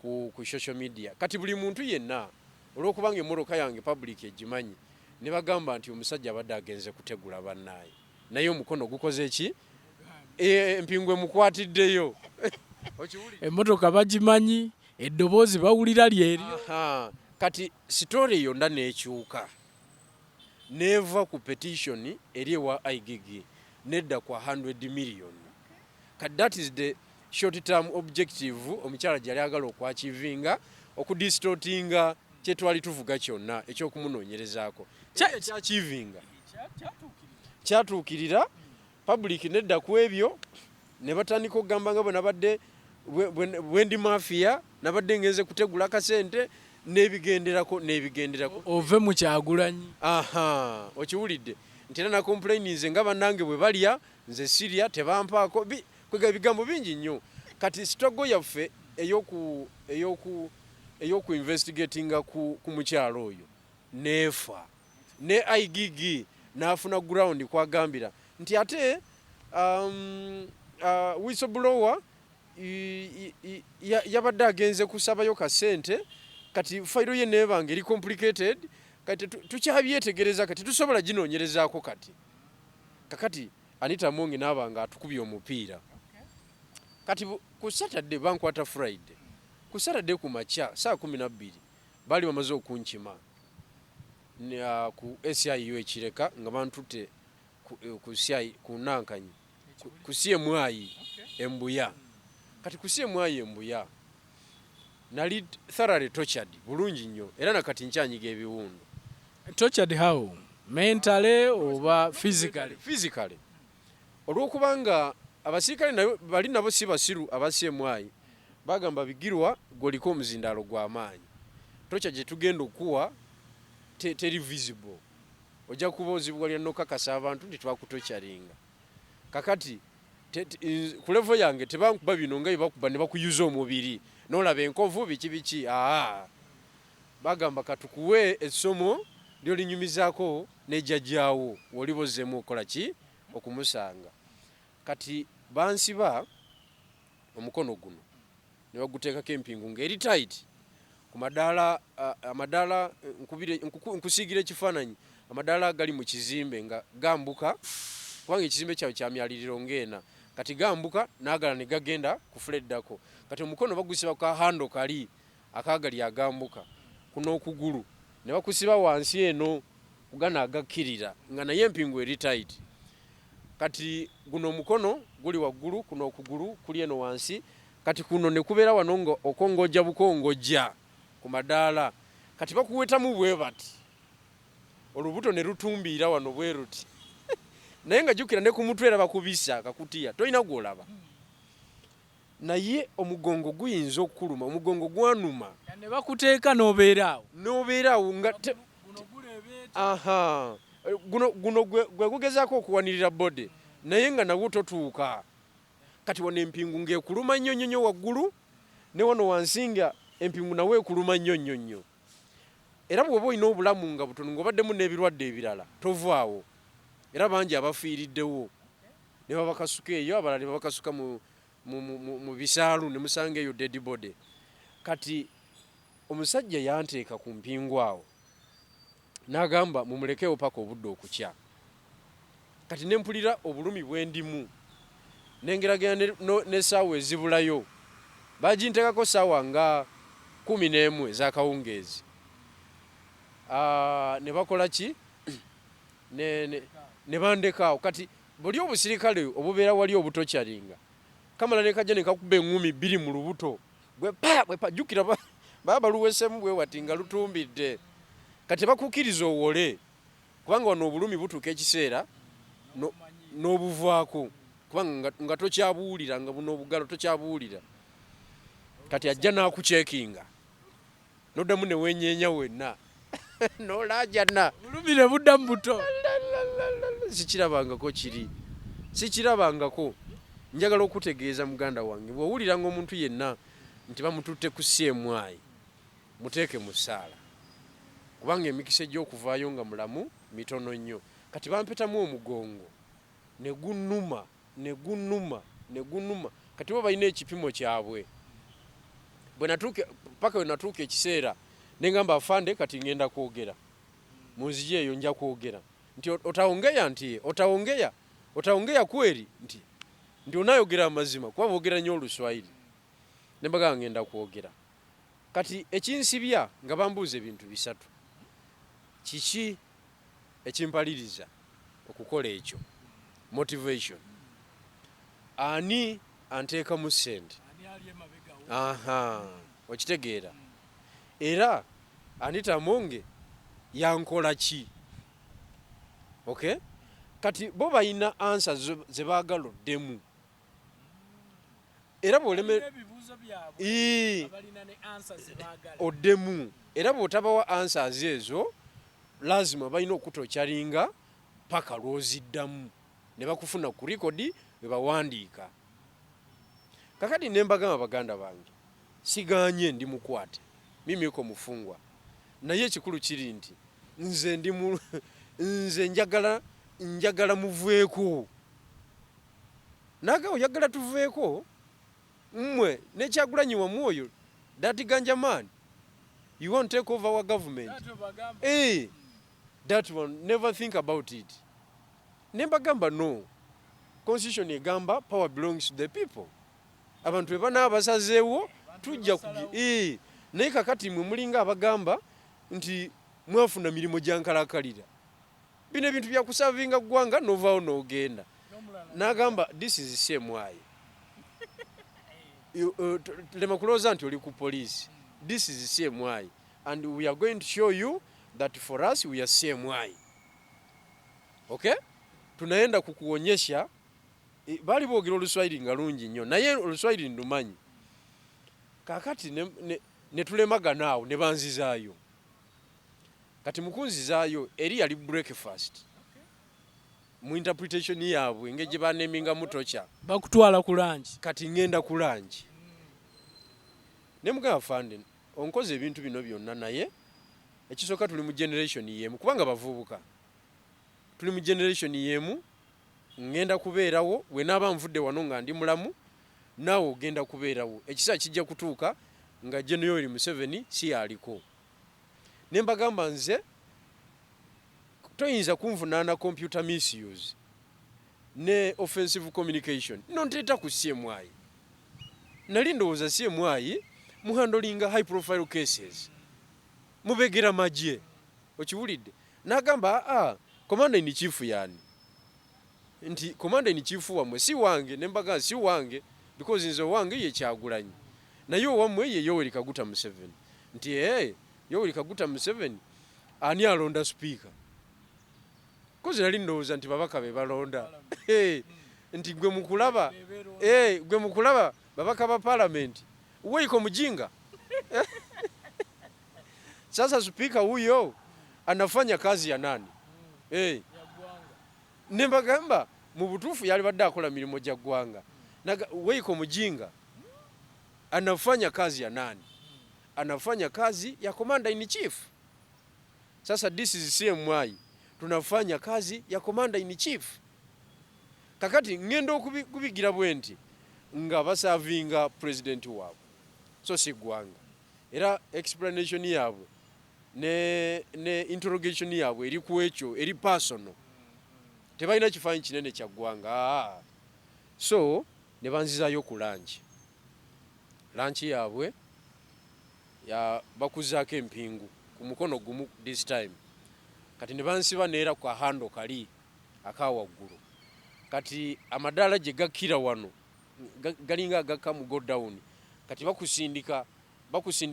ku social media. Kati buli muntu yenna, olwokubanga emmotoka yange public egimanyi, ne bagamba nti omusajja abadde agenze kutegula bannaaye, naye omukono gukoze ki? Empingu emukwatiddeyo. Emmotoka bagimanyi, eddoboozi bawulira lyeryo. Kati story yonna n'ekyuka neva ku petition eri ewa IGG nedda kwa 100 million. Kati that is the short term objective omukyala gyali agala okwachievinga, okudistortinga kyetwali tuvuga kyonna ekyokumunoonyerezaako. Kyachievinga, kyatuukirira. Public nedda ku ebyo ne batandika okugamba nga bwe nabadde bwendi mafia, nabadde ngenze kutegula kasente n'ebigenderako n'ebigenderako. Ove mu Kyagulanyi. Aha, okiwulidde nti era nacomplaininze nga bannange bwe balya, nze sirya, tebampaako. Kwega ebigambo bingi nnyo. Kati struggle yaffe eyoku investigatinga ku mukyalo oyo neefa ne IGG n'afuna ground kwagambira nti ate whistleblower yabadde agenze kusabayo kasente, kati fayiro ye neebanga eri complicated, kati tukyabyetegereza, kati tusobola ginoonyerezaako. Kati kakati Anita Among naaba nga atukubye omupiira. Kati ku Saturday bankwata, Friday, ku Saturday ku makya saa 12 baali bamaze okunkima ku SIU ekireka nga bantutte ku CI, ku Nankanyi, ku CMI Embuya. Kati ku CMI Embuya nali thoroughly tortured bulungi nnyo, era nakati nkyanyiga ebiwundu. Tortured how? Mentally oba physically? Physically, olwokubanga abasirikale nayo bali nabo si basiru. Aba CMI bagamba, "Bigirwa, gwoliko omuzindaalo gw'amaanyi, torture gye tugenda okuwa teri visible, ojja kuba ozibuwalira nokakasa abantu nti twakutorturinga." Kakati ku level yange tebankuba bino nga byebakuba ne bakuyuza omubiri nolaba enkovu biki biki. Aa, bagamba, "Katukuwe essomo lyolinyumizaako nejjajjaawo woli bozzeemu okukola ki okumusanga." Kati bansiba omukono guno ne baguteekako empingu ng'eri tight ku madaala, amadaala nkusiigira ekifaananyi, amadaala gali mu kizimbe nga gambuka, kubanga ekizimbe kyabwe kya myaliriro ng'ena. Kati gambuka n'agala ne gagenda ku floor eddako. Kati omukono bagusiba ku kahando kali akagali agambuka kuno, okugulu ne bakusiba wansi eno kugana agakkirira nga naye empingu eri tight. Kati guno omukono guli waggulu, kuno okugulu kuli eno wansi. Kati kuno ne kubeera wano nga okongojja bukongojja ku madaala. Kati bakuwetamu bwe bati, olubuto ne lutumbiira wano bwe ruti, naye nga jjukira ne ku mutwe era bakubisa akakutiya, tolina gw'olaba, naye omugongo guyinza okukuluma. Omugongo gwanuma. Ne bakuteeka n'obeera awo. N'obeera awo nga aha, guno gwe gugezaako okuwanirira body, naye nga nagwo totuuka. Kati wano empingu ng'ekuluma nnyo nnyo nnyo waggulu, ne wano wansi nga empingu nawe ekuluma nnyo nnyo nnyo. Era bw'oba olina obulamu nga butono, ng'obaddemu n'ebirwadde ebirala, tovaawo. Era bangi abafiiriddewo ne babakasuka eyo, abalala ne babakasuka mu bisaalu ne musanga eyo dead body. Kati omusajja yanteeka ku mpingu awo n'agamba, "Mumulekeewo paka obudde okukya." Kati ne mpulira obulumi bwe ndimu, nengeragera n'essaawa ezibulayo. Baginteekako ssaawa nga 11 ez'akawungeezi. Ne bakola ki, ne bandekaawo. Kati buli obusirikale obubeera wali obutorturinga kamala ne kajja ne kakuba eŋŋumi bbiri mu lubuto bwe pa bwe pa. Jjukira baba baluwesemu bwe wati nga lutumbidde. Kati bakukkiriza owole, kubanga wano obulumi butuuka ekiseera n'obuvaako, kubanga nga tokyabuwulira, nga buno obugalo tokyabuwulira. Kati ajja n'akucheckinga, noddamu ne wenyeenya wenna n'olaajana. Bulumi ne buddamu buto. Sikirabangako kiri, sikirabangako. Njagala okutegeeza muganda wange, bw'owuliranga omuntu yenna nti bamututte ku CMI, muteeke mu ssaala, kubanga emikisa egy'okuvaayo nga mulamu mitono nnyo. Kati bampetamu omugongo ne gunnuma, ne gunnuma, ne gunnuma. Kati bo balina ekipimo kyabwe. Bwe natuuka paka we natuuka ekiseera ne ngamba, "Afande, kati ngenda kwogera, munzije eyo nja kwogera." Nti, "Utaongea?" Nti, "Utaongea, utaongea kweli?" Nti, "Onaayogera amazima?" Kuba boogera nnyo Oluswayiri. Ne mbagamba ngenda kwogera. Kati ekinsibya nga bambuuza ebintu bisatu. Kiki ekimpaliriza okukola ekyo? Motivation. Ani anteekamu ssente? Aha, okitegeera. Era Anita Amonge yankola ki? Okay? Kati bo balina answer ze baagala oddemu. Era bw'oleme oddemu, era bw'otabawa answers ezo lazima balina okutokyaringa paka lw'oziddamu ne bakufuna ku record we bawandiika. Kakati ne mbagamba baganda bange siganye ndi mukwate, mimi ko mufungwa, naye ekikulu kiri nti nze ndi nze njagala njagala muveeko. Naga oyagala tuveeko mmwe ne Kyagulanyi wammwe oyo that ganja man, you want take over our government. Eh, that one never think about it. Ne mbagamba no, constitution egamba power belongs to the people. Abantu bwe banaaba basazeewo tujja kugi, naye kakati mwe mulinga abagamba nti mwafuna mirimu gya nkalakalira. Bino ebintu bya kusavinga ggwanga n'ovaawo n'ogenda. N'agamba this is CMI. Lema kulowooza nti oli ku police. This is CMI and we are going to show you that for us we are CMI. Okay? Tunaenda kukuonyesha. Bali boogera Oluswahili nga lungi nnyo, naye Oluswahili ndumanyi. Kaakati ne tulemagana awo ne banzizaayo. Kati mukunzizaayo eri yali breakfast. Mu interpretation yaabwe engeri gye banemingamu torture. Bakutwala ku lunch. Kati ngenda ku lunch. Ne mugamba fande onkoze ebintu bino byonna, naye ekisooka tuli mu generation y'emu, kubanga bavubuka. Tuli mu generation y'emu, ngenda kubeerawo, bwe naaba nvudde wano nga ndi mulamu, naawe ogenda kubeerawo. Ekiseera kijja kutuuka nga General Yoweri Museveni si y'aliko. Ne mbagamba nze toyinza kunvunaana computer misuse ne offensive communication nonteeta ku CMI. Nali ndowooza CMI muhandolinga high profile cases, mubegera magye, okiwulidde? N'agamba aa, commander in chief yani nti commander in chief wammwe si wange. Ne mbagamba si wange because nze owange ye Kyagulanyi, naye owammwe ye Yoweri Kaguta Museveni. Nti ee, Yoweri Kaguta Museveni ani alonda speaker? Kozi nali ndowooza nti babaka be balonda. Nti gwe mukulaba, gwe mukulaba babaka ba parliament weiko mujinga. Sasa speaker huyo anafanya kazi ya nani? Ne mbagamba mu butuufu yalibadde akola mirimu gya ggwanga. Weiko mujinga anafanya kazi ya nani? Anafanya kazi ya commander in chief. Sasa this is CMI, tunafanya kazi ya commander in chief. Kakati ngenda okubigira bwe nti nga basavinga president waabwe, so si ggwanga. Era explanation yaabwe ne interrogation yaabwe eri ku ekyo, eri personal, tebalina kifaananyi kinene kya ggwanga. So ne banzizaayo ku lunch. Lunch yaabwe ya bakuzaako empingu ku mukono gumu this time. Kati ne bansiba neera ku kahando kali aka waggulu. Kati amadaala gye gakkira wano galinga agakka mu go down. Kati bakusindika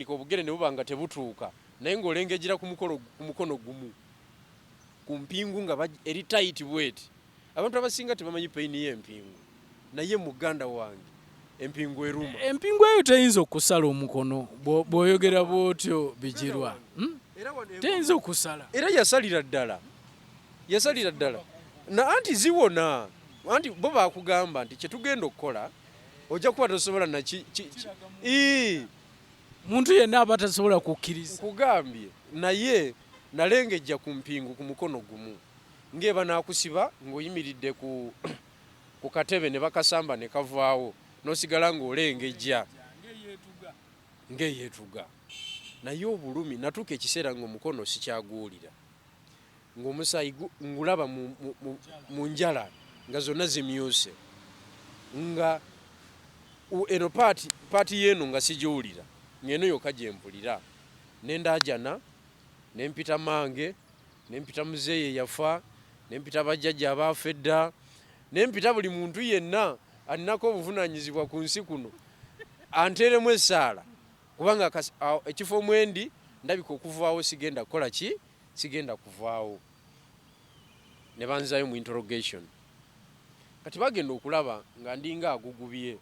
obugere ne buba nga tebutuuka, naye ng'olengejera ku mukono gumu ku mpingu nga eri tight bweti. Abantu abasinga tebamanyi pain y'empingu, naye muganda wange empingu eruma. Empingu eyo teyinza okusala omukono bw'oyogera bw'otyo Bigirwa. Teyinza okusala. Era yasalira ddala, yasalira ddala. Na anti ziwona, anti bo bakugamba nti kyetugenda okukola ojja kuba tosobola na ki, ki, ki. Muntu yenna aba tasobola kukkiriza. Nkugambye, naye nalengejja ku mpingu ku mukono gumu ng'eba n'akusiba ng'oyimiridde ku katebe ne bakasamba ne kavaawo n'osigala ng'olengejja ng'eyeetuga. Naye obulumi natuuka ekiseera ng'omukono sikyaguwulira, ng'omusaayi ngulaba mu njala nga zonna zimyuse, nga Eno part, part y'eno nga sigiwulira, ng'eno yokka gye mpulira. Ne ndaajana, ne mpita mange, ne mpita muzeeyi eyafa, ne mpita bajjajja abaafa edda, ne mpita buli muntu yenna alinako obuvunaanyizibwa ku nsi kuno anteeremu essaala, kubanga ekifo mwendi ndabika okuvaawo sigenda kukola ki, sigenda kuvaawo. Ne banzaayo mu interrogation. Kati bagenda okulaba nga ndinga agugubye,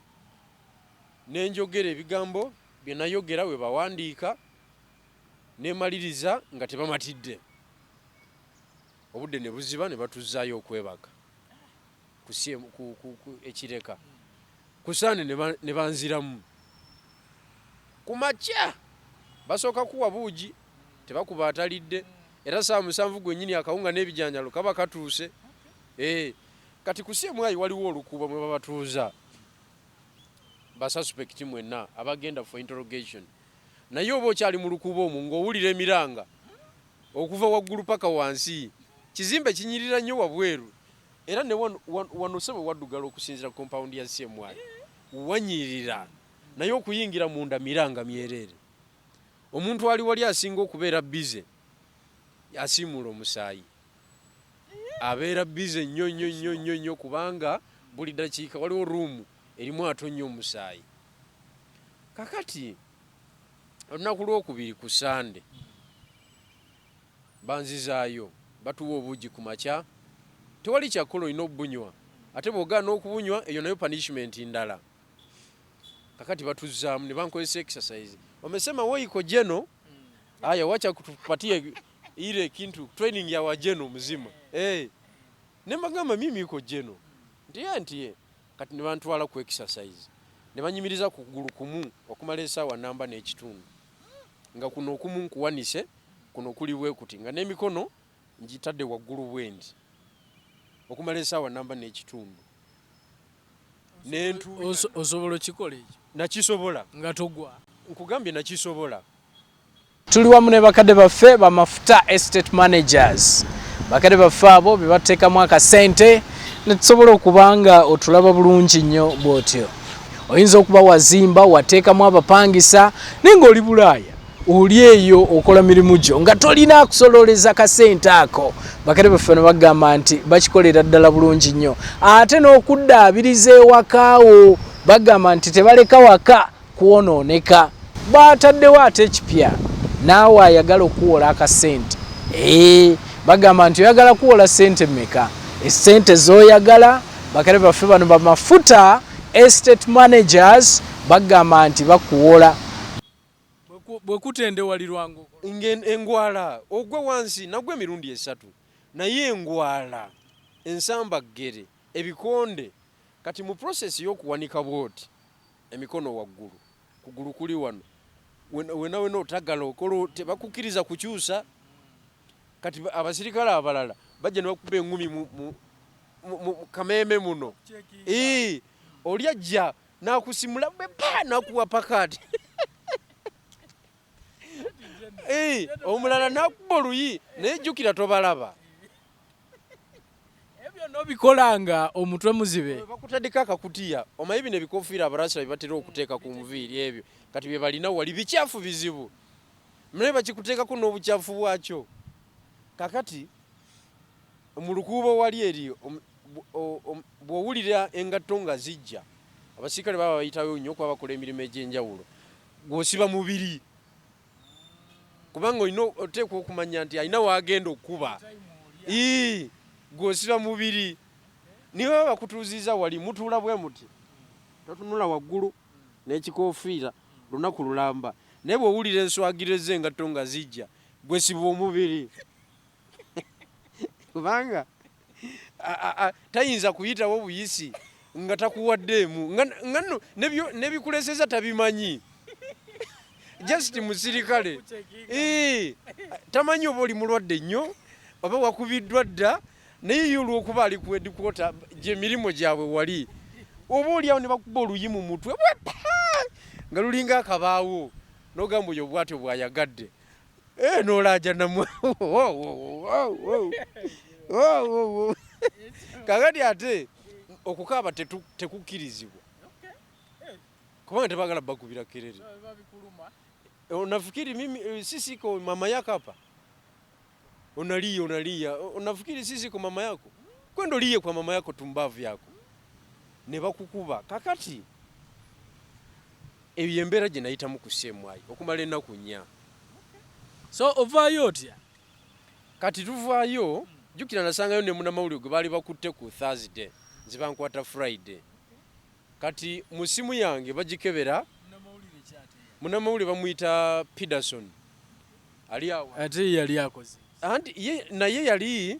ne njogera ebigambo bye nayogera we bawandiika, ne maliriza nga tebamatidde. Obudde ne buziba ne batuzzaayo okwebaka ku ekireka. Ku Sande ne banziramu. Ku makya basooka kuwa buugi, tebakuba atalidde, era ssaawa 7 gwennyini akawunga n'ebijanjaalo kaba katuuse. Kati ku CMI waliwo olukuubo mwe babatuuza ba suspect mwenna abagenda for interrogation. Naye oba okyali mu lukuubo omwo ng'owulira emiranga okuva waggulu paka wansi. Kizimbe kinyirira nnyo wabweru, era ne wano ssebo waddugala okusinziira ku compound ya CMI. Wanyirira, naye okuyingira munda miranga myereere. Omuntu ali wali asinga okubeera busy asiimuula omusaayi. Abeera busy nnyo nnyo nnyo nnyo nnyo, kubanga buli dakiika waliwo room erimu atonnya omusaayi. Kakati olunaku lwokubiri ku Sande banzizaayo, batuwa obuugi ku makya, tewali kyakukola olina obunywa, ate bw'ogaana okubunywa eyo nayo punishment ndala. Kakati batuzzaamu ne bankozesa exercise. Wamesema wewe iko jeno, aya wacha kutupatie ile kintu training ya wajeno mzima. Ne mbagamba mimi iko jeno. Ntiye ntiye. Kati ne bantwala ku exercise. Ne banyimiriza ku kugulu kumu okumala essaawa namba n'ekitundu. Nga kuno okumu nkuwanise, kuno kuli bwe kuti, nga n'emikono ngitadde waggulu bwe nti. Okumala essaawa namba n'ekitundu. Osobola okikola ekyo? Nakisobola. Nga togwa? Nkugambye nakisobola. Tuli wamu ne bakadde baffe ba Mafuta Estate Managers. Bakadde baffe abo be bateekamu akasente ne tusobola okuba nga otulaba bulungi nnyo bw'otyo. Oyinza okuba wazimba, wateekamu abapangisa, naye ng'oli Bulaaya, oli eyo okola mirimu gyo nga tolina kusololeza kasente ako. Bakadde baffe ne bagamba nti bakikolera ddala bulungi nnyo. Ate n'okuddaabiriza ewaka wo, bagamba nti tebaleka waka kwonooneka. Baataddewo ate ekipya, naawe ayagala okuwola akasente. Bagamba nti oyagala kuwola ssente mmeka? Essente z'oyagala. Bakadde baffe bano ba Mafuta Estate Managers bagamba nti bakuwola. Bwe kutendewalirwa engwala ogwe wansi nagwe emirundi 3, naye engwala, ensambaggere, ebikonde. Kati mu process y'okuwanika bw'oti emikono waggulu, kugulu kuli wano, wena wena otagala okola, tebakukkiriza kukyusa. Kati abasirikale abalala bajja ne bakuba engumi mu kameeme muno. Oli ajja n'akusimula bwe pa n'akuwa pakati. Omulala n'akuba oluyi, naye jjukira tobalaba. Ebyo n'obikola nga omutwe muzibe. Bakutaddeko akakutiya. Omanyi bino ebikofiira abarasita bye batera okuteeka ku nviiri ebyo, kati bye balina wali bikyafu bizibu, naye bakikuteekako n'obukyafu bwakyo. Kakati mu lukuubo wali eri bw'owulira engatto nga zijja, abasirikale baba bayitawo nnyo kuba bakola emirimu egy'enjawulo, gw'osiba mubiri, kubanga olina oteekwa okumanya nti alina w'agenda okukuba. Gw'osiba mubiri. Niwe baba bakutuuzizza wali, mutuula bwe muti, totunula waggulu n'ekikoofiira lunaku lulamba, naye bw'owulira enswagiro z'engatto nga zijja, gwe siba omubiri, kubanga tayinza kuyitawo buyisi nga takuwaddeemu, nga nno n'ebikuleseza tabimanyi. Just musirikale tamanyi oba oli mulwadde nnyo oba wakubiddwa dda, naye ye olw'okuba ali ku headquarter gy'emirimu gyabwe wali, oba oli awo ne bakuba oluyi mu mutwe bwe nga lulinga akabaawo, n'ogamba oyo bw'atyo bw'ayagadde. N'olaaja namwe. Kakati ate okukaaba tekukkirizibwa. Kubanga tebagala bakubira kerere. Unafikiri mimi sisi iko mama yako hapa? Unalia, unalia, unafikiri sisi iko mama yako? Kwenda ulie kwa mama yako, tumbavu yako. Ne bakukuba. Kakati eyo embeera gye nayitamu ku CMI okumala ennaku 4. So ovaayo otya? Kati tuvaayo, jjukira nasangayo ne munnamawulire gwe baali bakutte ku Thursday, nze bankwata Friday. Kati mu ssimu yange bagikebera, munnamawulire bamuyita Peterson ali awo. Ate yali akoze? Anti ye naye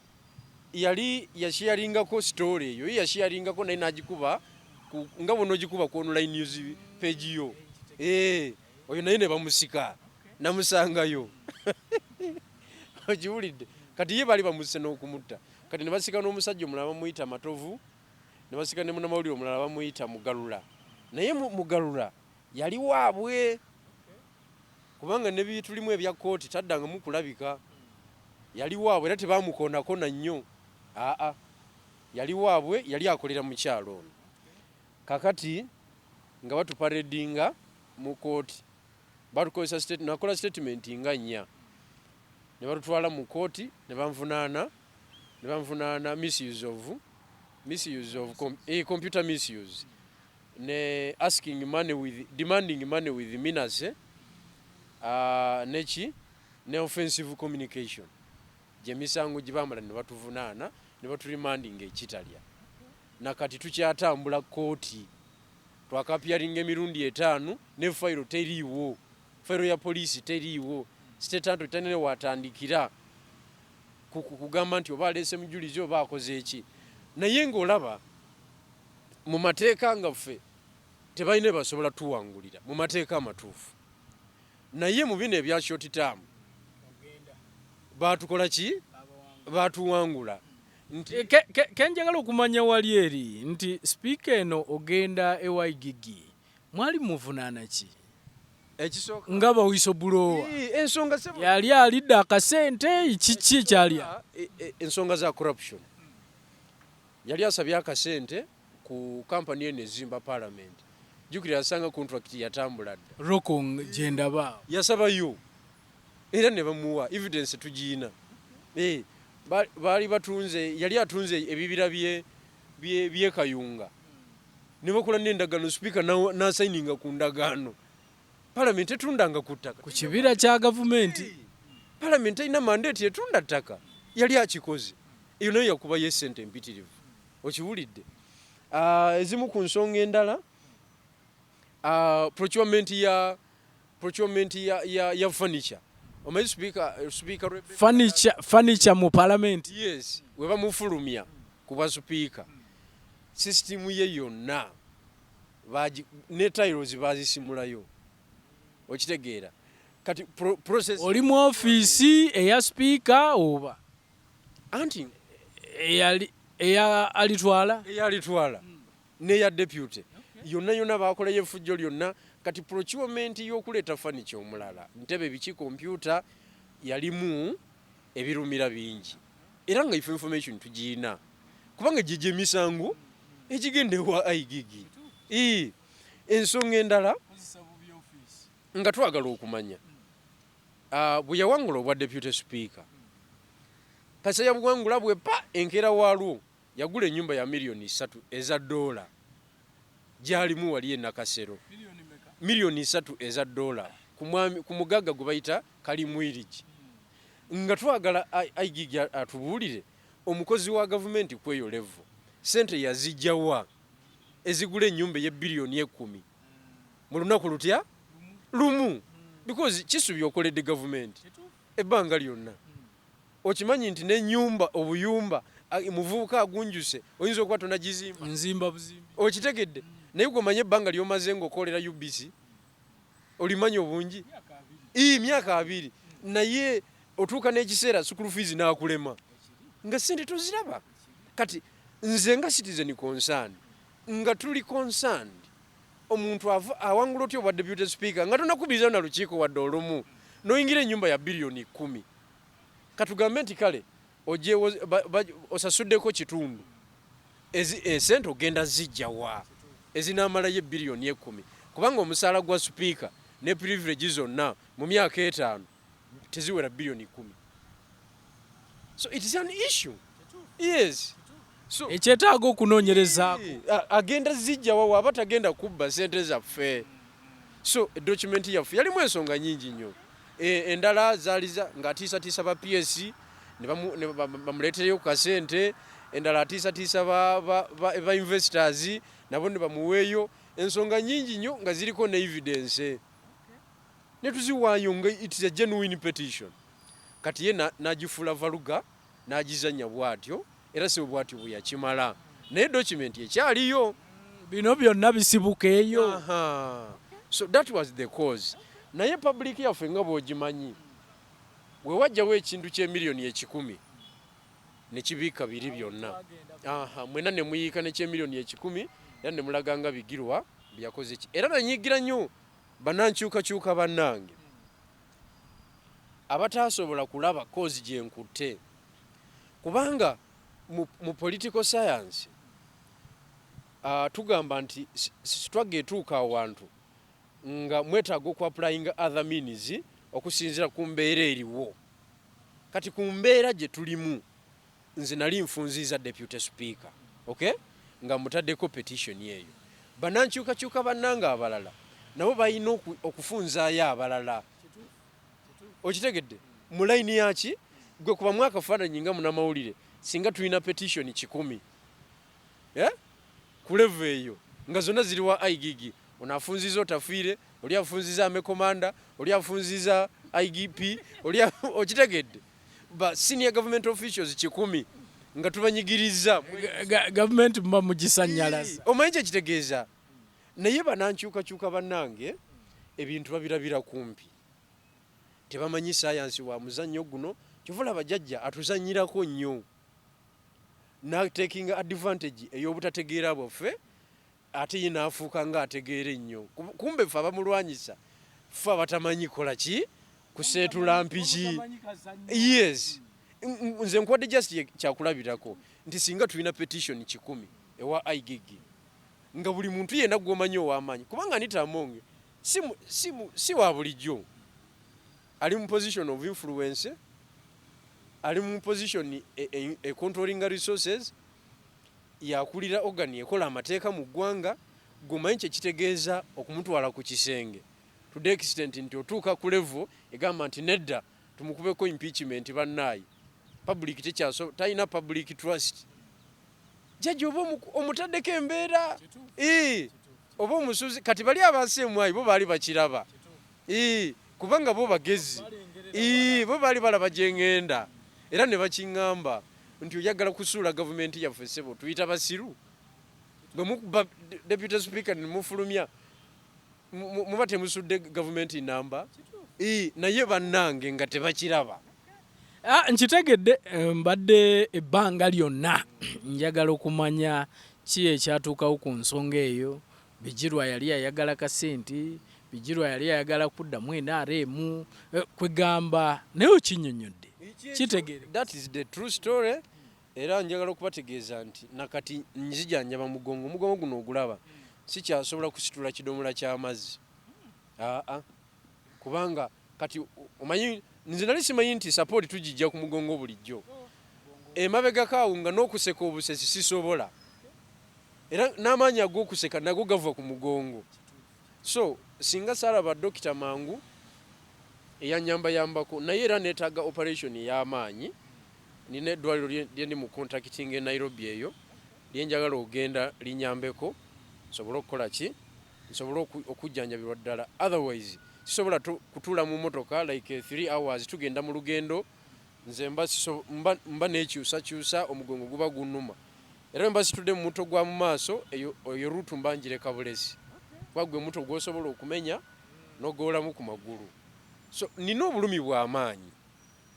yali yasharingako story eyo, ye yasharingako naye n'agikuba nga bw'onoogikuba ku online news page yo. Oyo naye ne bamusika, namusangayo. Okiwulidde? Kati ye baali bamuse n'okumutta. Kati ne basika n'omusajja omulala bamuyita Matovu, ne basika ne munnamawulire omulala bamuyita Mugalula. Naye Mugalula yali waabwe, kubanga ne bitulimu ebya kkooti taddangamu kulabika. Yali waabwe era tebamukoonakona nnyo. Aa, yali waabwe, yali akolera mukyalo ono. Kakati nga batuparedinga mu kkooti, batukozesa nakola statement nga 4, ne batutwala mu kkooti ne banvunaana misuse of computer misuse ne asking money with demanding money with menace, neki ne offensive communication. Gyemisango gye bamala ne batuvunaana ne baturemandinga ekitalya. Nakati tukyatambula kkooti, twakaappearinga emirundi 5 ne fayiro teriiwo, fayiro ya poliisi teriiwo. State Attorney talina watandikira kugamba nti oba aleese mujulizi oba akoze eki. Naye ng'olaba mu mateeka nga ffe tebalina basobola tuwangulira mu mateeka amatuufu, naye mu bino ebya short term baatukola ki? Baatuwangula nti Kenjagala okumanya wali eri nti sipiika eno ogenda ewa IGG, mwali muvunaana ki? Ekisooka nga ba whistleblower. Ensonga yali alidde akasente, kiki ekyali? Ensonga za corruption. Yali asabye akasente ku kampani eno ezimba parliament. Jjukira yasanga contract yatambula dda. Roko gyendaba. Yasabayo era ne bamuwa, evidence tugiina. Baali batunze, yali atunze ebibira byekayunga ne bakola n'endagaano, sipiika n'asayininga ku ndagaano. Parliament etundanga ku ttaka? Ku kibira kya gavumenti. Parliament erina mandate etunda ttaka? Yali akikoze. Eyo nayo yakubayo esente empitirivu. Okiwulidde? Ezimu ku nsonga endala, procurement ya furniture. Omanyi speaker Furniture mu parliament? Yes, we bamufulumya ku bwa sipiika, sisitimu ye yonna ne tiles bazisimulayo. Okitegeera? Kati process Oli mu ofiisi eya sipiika oba Anti eyali eya alitwala? Eyalitwala neya deputy, yonna yonna bakolayo effujjo lyonna. Kati procurement y'okuleeta furniture omulala, ntebe, biki, kompyuta, yalimu ebirumira bingi, era nga ife information tugiina, kubanga gye emisango egigenda ewa IGG. Ensonga endala nga twagala okumanya, bwe yawangula obwa deputy speaker, kasa yabuwangula bwe pa enkeera waalwo yagula ennyumba ya miliyoni 3 eza dola gyalimu wali e Nakasero, miliyoni 3 eza dola ku mugagga gwe bayita Kalimwirigi. Nga twagala IGG atubuulire omukozi wa gavumenti kweyo level sente yazijjawa ezigula ennyumba ey'ebbiliyoni 10 mu lunaku lutya lumu, because kisubi okoledde gavumenti ebbanga lyonna. Okimanyi nti n'ennyumba, obuyumba, muvubuka agunjuse oyinza okuba tonagizimba? Nzimba buzimbi. Okitegedde? Naye gwe omanye ebbanga ly'omaze ng'okolera UBC, olimanyi obungi? Ii, myaka 20. Naye otuuka n'ekiseera school fees n'akulema nga sente toziraba. Kati nze nga citizen concern, nga tuli concerned, omuntu awangula otya obwa deputy speaker nga tonakubiriza na lukiiko wadde olumu, n'oyingira ennyumba ya biliyoni 10? Katugambe nti kale osasuddeko kitundu, esente ogenda zijjawa ezinaamalayo ebbiliyoni 10? Kubanga omusaala gwa sipiika ne privilege zonna mu myaka 5 teziwera biliyoni 10. So it is an issue, yes. So ekyetaaga okunoonyerezaako. Agenda zijja wawa aba tagenda kubba sente zaffe? So document yaffe yalimu ensonga nyingi nnyo. Endala zaali ng'atiisatiisa ba PS ne bamuleetereyo ku kasente. Endala atiisatiisa ba investors, nabo ne bamuweeyo. Ensonga nyingi nnyo nga ziriko ne evidence, ne tuziwaayo nga it is a genuine petition. Kati ye n'agifuula vulgar, n'agizannya bw'atyo, era si bw'atyo bwe yakimala, naye document ekyaliyo. Bino byonna bisibuka eyo. Aha. So that was the cause. Naye public yaffe nga bw'ogimanyi, we wajjawo ekintu ky'emiliyoni 100 ne kibiika biri byonna. Aha, mwena ne muyiika neky'emiliyoni 100, era ne mulaga nga Bigirwa byakoze ki. Era nanyiigira nnyo bannankyukakyuka bannange abataasobola kulaba cause gye nkutte, kubanga mu political science tugamba nti struggle etuuka awantu nga mwetaaga okuapplyinga other means okusinziira ku mbeera eriwo. Kati ku mbeera gye tulimu, nze nali nfunziza deputy speaker, okay, nga mutaddeko petition eyo. Bannankyukakyuka bannange abalala nabo balina okufunzaayo abalala. Okitegedde? Mu layini yaki gwe kubamu akafaananyi nga munamawulire, singa tulina petition 100, eh? Ku level eyo nga zonna ziri wa IGG, ono afunziza Otafiire, oli afunziza army commander, oli afunziza IGP, oli okitegedde? Ba senior government officials 100 nga tubanyigiriza. Gavumenti muba mugisanyalaza. Omanyi kyekitegeeza? Naye banankyukakyuka bannange ebintu babirabira kumpi, tebamanyi sayansi wa muzannyo guno. Kyova olaba jjajja atuzannyirako nnyo, natekinga advantage ey'obutategeera bwaffe, ate ye n'afuuka nga ategeera ennyo. Kumbe ffe abamulwanyisa, ffe abatamanyi kola ki, kuseetula mpiki. Yes, nze nkuwadde just kyakulabirako nti singa tulina petition 100 ewa IGG, nga buli muntu yenna gwomanyi ow'amaanyi, kubanga Anita Among si wa bulijjo, ali mu position of influence, ali mu position e controlling resources, yakulira organ ekola amateeka mu ggwanga. Gwomanyi kyekitegeeza okumutwala ku kisenge to the extent nti otuuka ku level egamba nti nedda, tumukubeko impeachment? Bannaayi, public tekyaso, talina public trust. Jjajja oba omutaddeko embeera, oba omusuzi. Kati bali abaseemwayi bo baali bakiraba, kubanga bo bagezi, bo baali balaba gye ŋŋenda, era ne bakiŋŋamba nti oyagala kusuula gavumenti yaffe. Ssebo, tuyita basiru? Bwe mukuba deputy speaker ne mufulumya, muba temusudde gavumenti namba. Naye bannange nga tebakiraba. Ah, nkitegedde. Mbadde ebbanga lyonna njagala okumanya ki ekyatuukawo ku nsonga eyo. Bigirwa yali ayagala kasente, Bigirwa yali ayagala kuddamu NRM, kwegamba, naye okinnyonnyodde kitegeere. That is the true story. Era njagala okubategeeza nti nakati nzijanjaba mugongo. Omugongo guno ogulaba, sikyasobola kusitula kidomola ky'amazzi. Aa, kubanga kati omanyi nze nali simanyi nti support tugijja ku mugongo bulijjo. Emabegako awo nga n'okuseka obusesi sisobola, era n'amaanyi ag'okuseka nago gava ku mugongo. So singa saalaba dokita mangu eyanyambayambako, naye era neetaaga operation ey'amaanyi. Nina eddwaliro lye ndi mu contacting e Nairobi, eyo lyenjagala ogenda linyambeko nsobole okukola ki, nsobole okujjanjabirwa ddala. Otherwise sisobola kutuula mu motoka like 3 hours tugenda mu lugendo. Nze mba nekyusakyusa, omugongo guba gunnuma, era bwe mba situdde mu muto gwa mu maaso, eyo route mba njireka bulesi, kuba gwe muto gw'osobola okumenya n'ogoolamu ku magulu. So nina obulumi bw'amaanyi,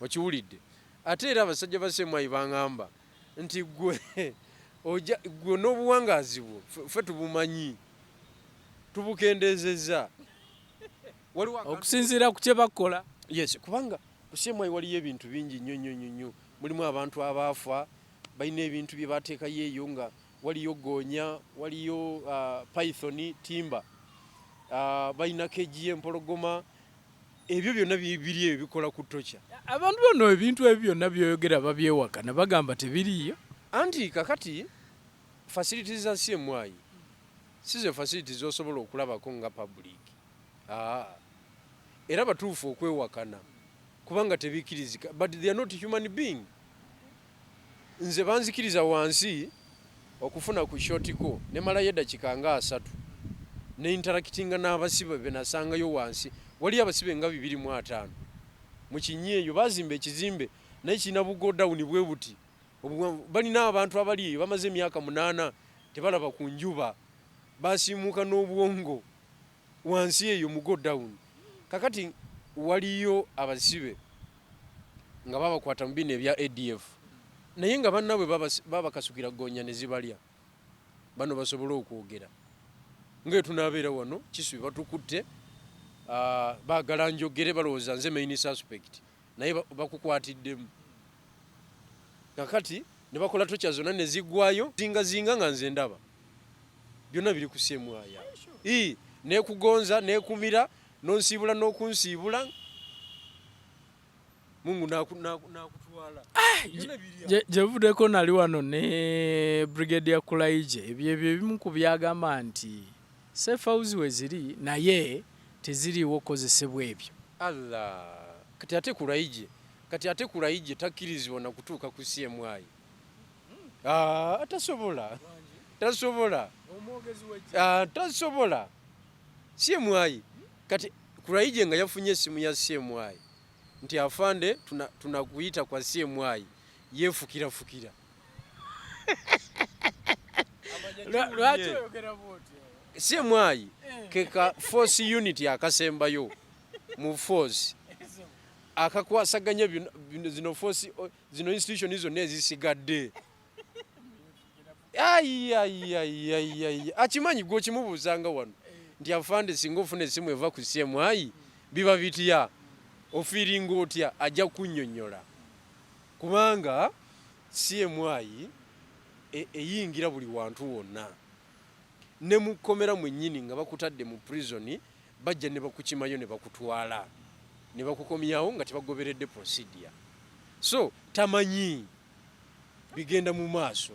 okiwulidde? Ate era abasajja ba semwayi baŋŋamba nti gwe oja gwe n'obuwangaazi bwo ffe tubumanyi, tubukendeezezza. Waliwo okusinziira ku kye bakola. Yes, kubanga ku CMI waliyo ebintu bingi nnyo nnyo nnyo nnyo. Mulimu abantu abaafa, balina ebintu bye bateekayo eyo, nga waliyo goonya, waliyo python timba. Balina cage y'empologoma. Ebyo byonna biri ebyo bikola ku torture. Abantu bano ebintu ebyo byonna byoyogera babyewakana, bagamba tebiriiyo. Anti kakati facilities za CMI si ze facilities zosobola okulabako nga public. Era batuufu okwewakana kubanga tebikkirizika, but they are not human being. Nze banzikiriza wansi okufuna ku short call, nemalayo eddakiika nga 30 ne interactinga n'abasibe be nasangayo wansi. Wali abasibe nga 250 mu kinyi eyo. Bazimba ekizimbe naye kirina bu godown bwe buti obuwanvu. Balina abantu abali eyo bamaze emyaka 8 tebalaba ku njuba, basiimuuka n'obwongo wansi eyo mu godown. Kakati waliyo abasibe nga babakwata mu bino ebya ADF, naye nga bannabwe babakasukira gonya ne zibalya. Bano basobole okwogera nga tunaabeera wano kisubi batukutte, baagala njogere, balowooza nze main suspect, naye bakukwatiddemu. Kakati ne bakola torture zonna ne ziggwayo zingazinga nga nze ndaba byonna biri ku CMI. Nekugonza nekumira nonsiibula n'okunsiibula, Mungu nakutwala. Byonna biri awo. Gye buvuddeko nali wano ne Brigadier Kulaije, ebyo ebyo ebimu ku byagamba nti safe house we ziri naye teziriiwo kukozesebwa ebyo. Allah, kati ate Kulaije takkirizibwa na kutuuka ku CMI. Tasobola, tasobola. Tasobola CMI. Kati Kulaije nga yafunye essimu ya CMI nti, "Afande, tunakuyita kwa CMI," yeefukirafukira. Lwaki oyogera bwotyo? CMI keka force unit akasembayo mu force akakwasaganya zino force, zino institution zonna ezisigadde. Ayiayiayiayi, akimanyi gwe okimubuuzanga wano nti, "Afande, singa ofuna esimu eva ku CMI biba bitya? Ofeelinga otya?" Ajja kunnyonnyola, kubanga CMI eyingira buli wantu wonna, ne mu kkomera mwennyini nga bakutadde mu prison, bajja ne bakukimayo ne bakutwala ne bakukomyawo nga tebagoberedde procedure. So tamanyi bigenda mu maaso.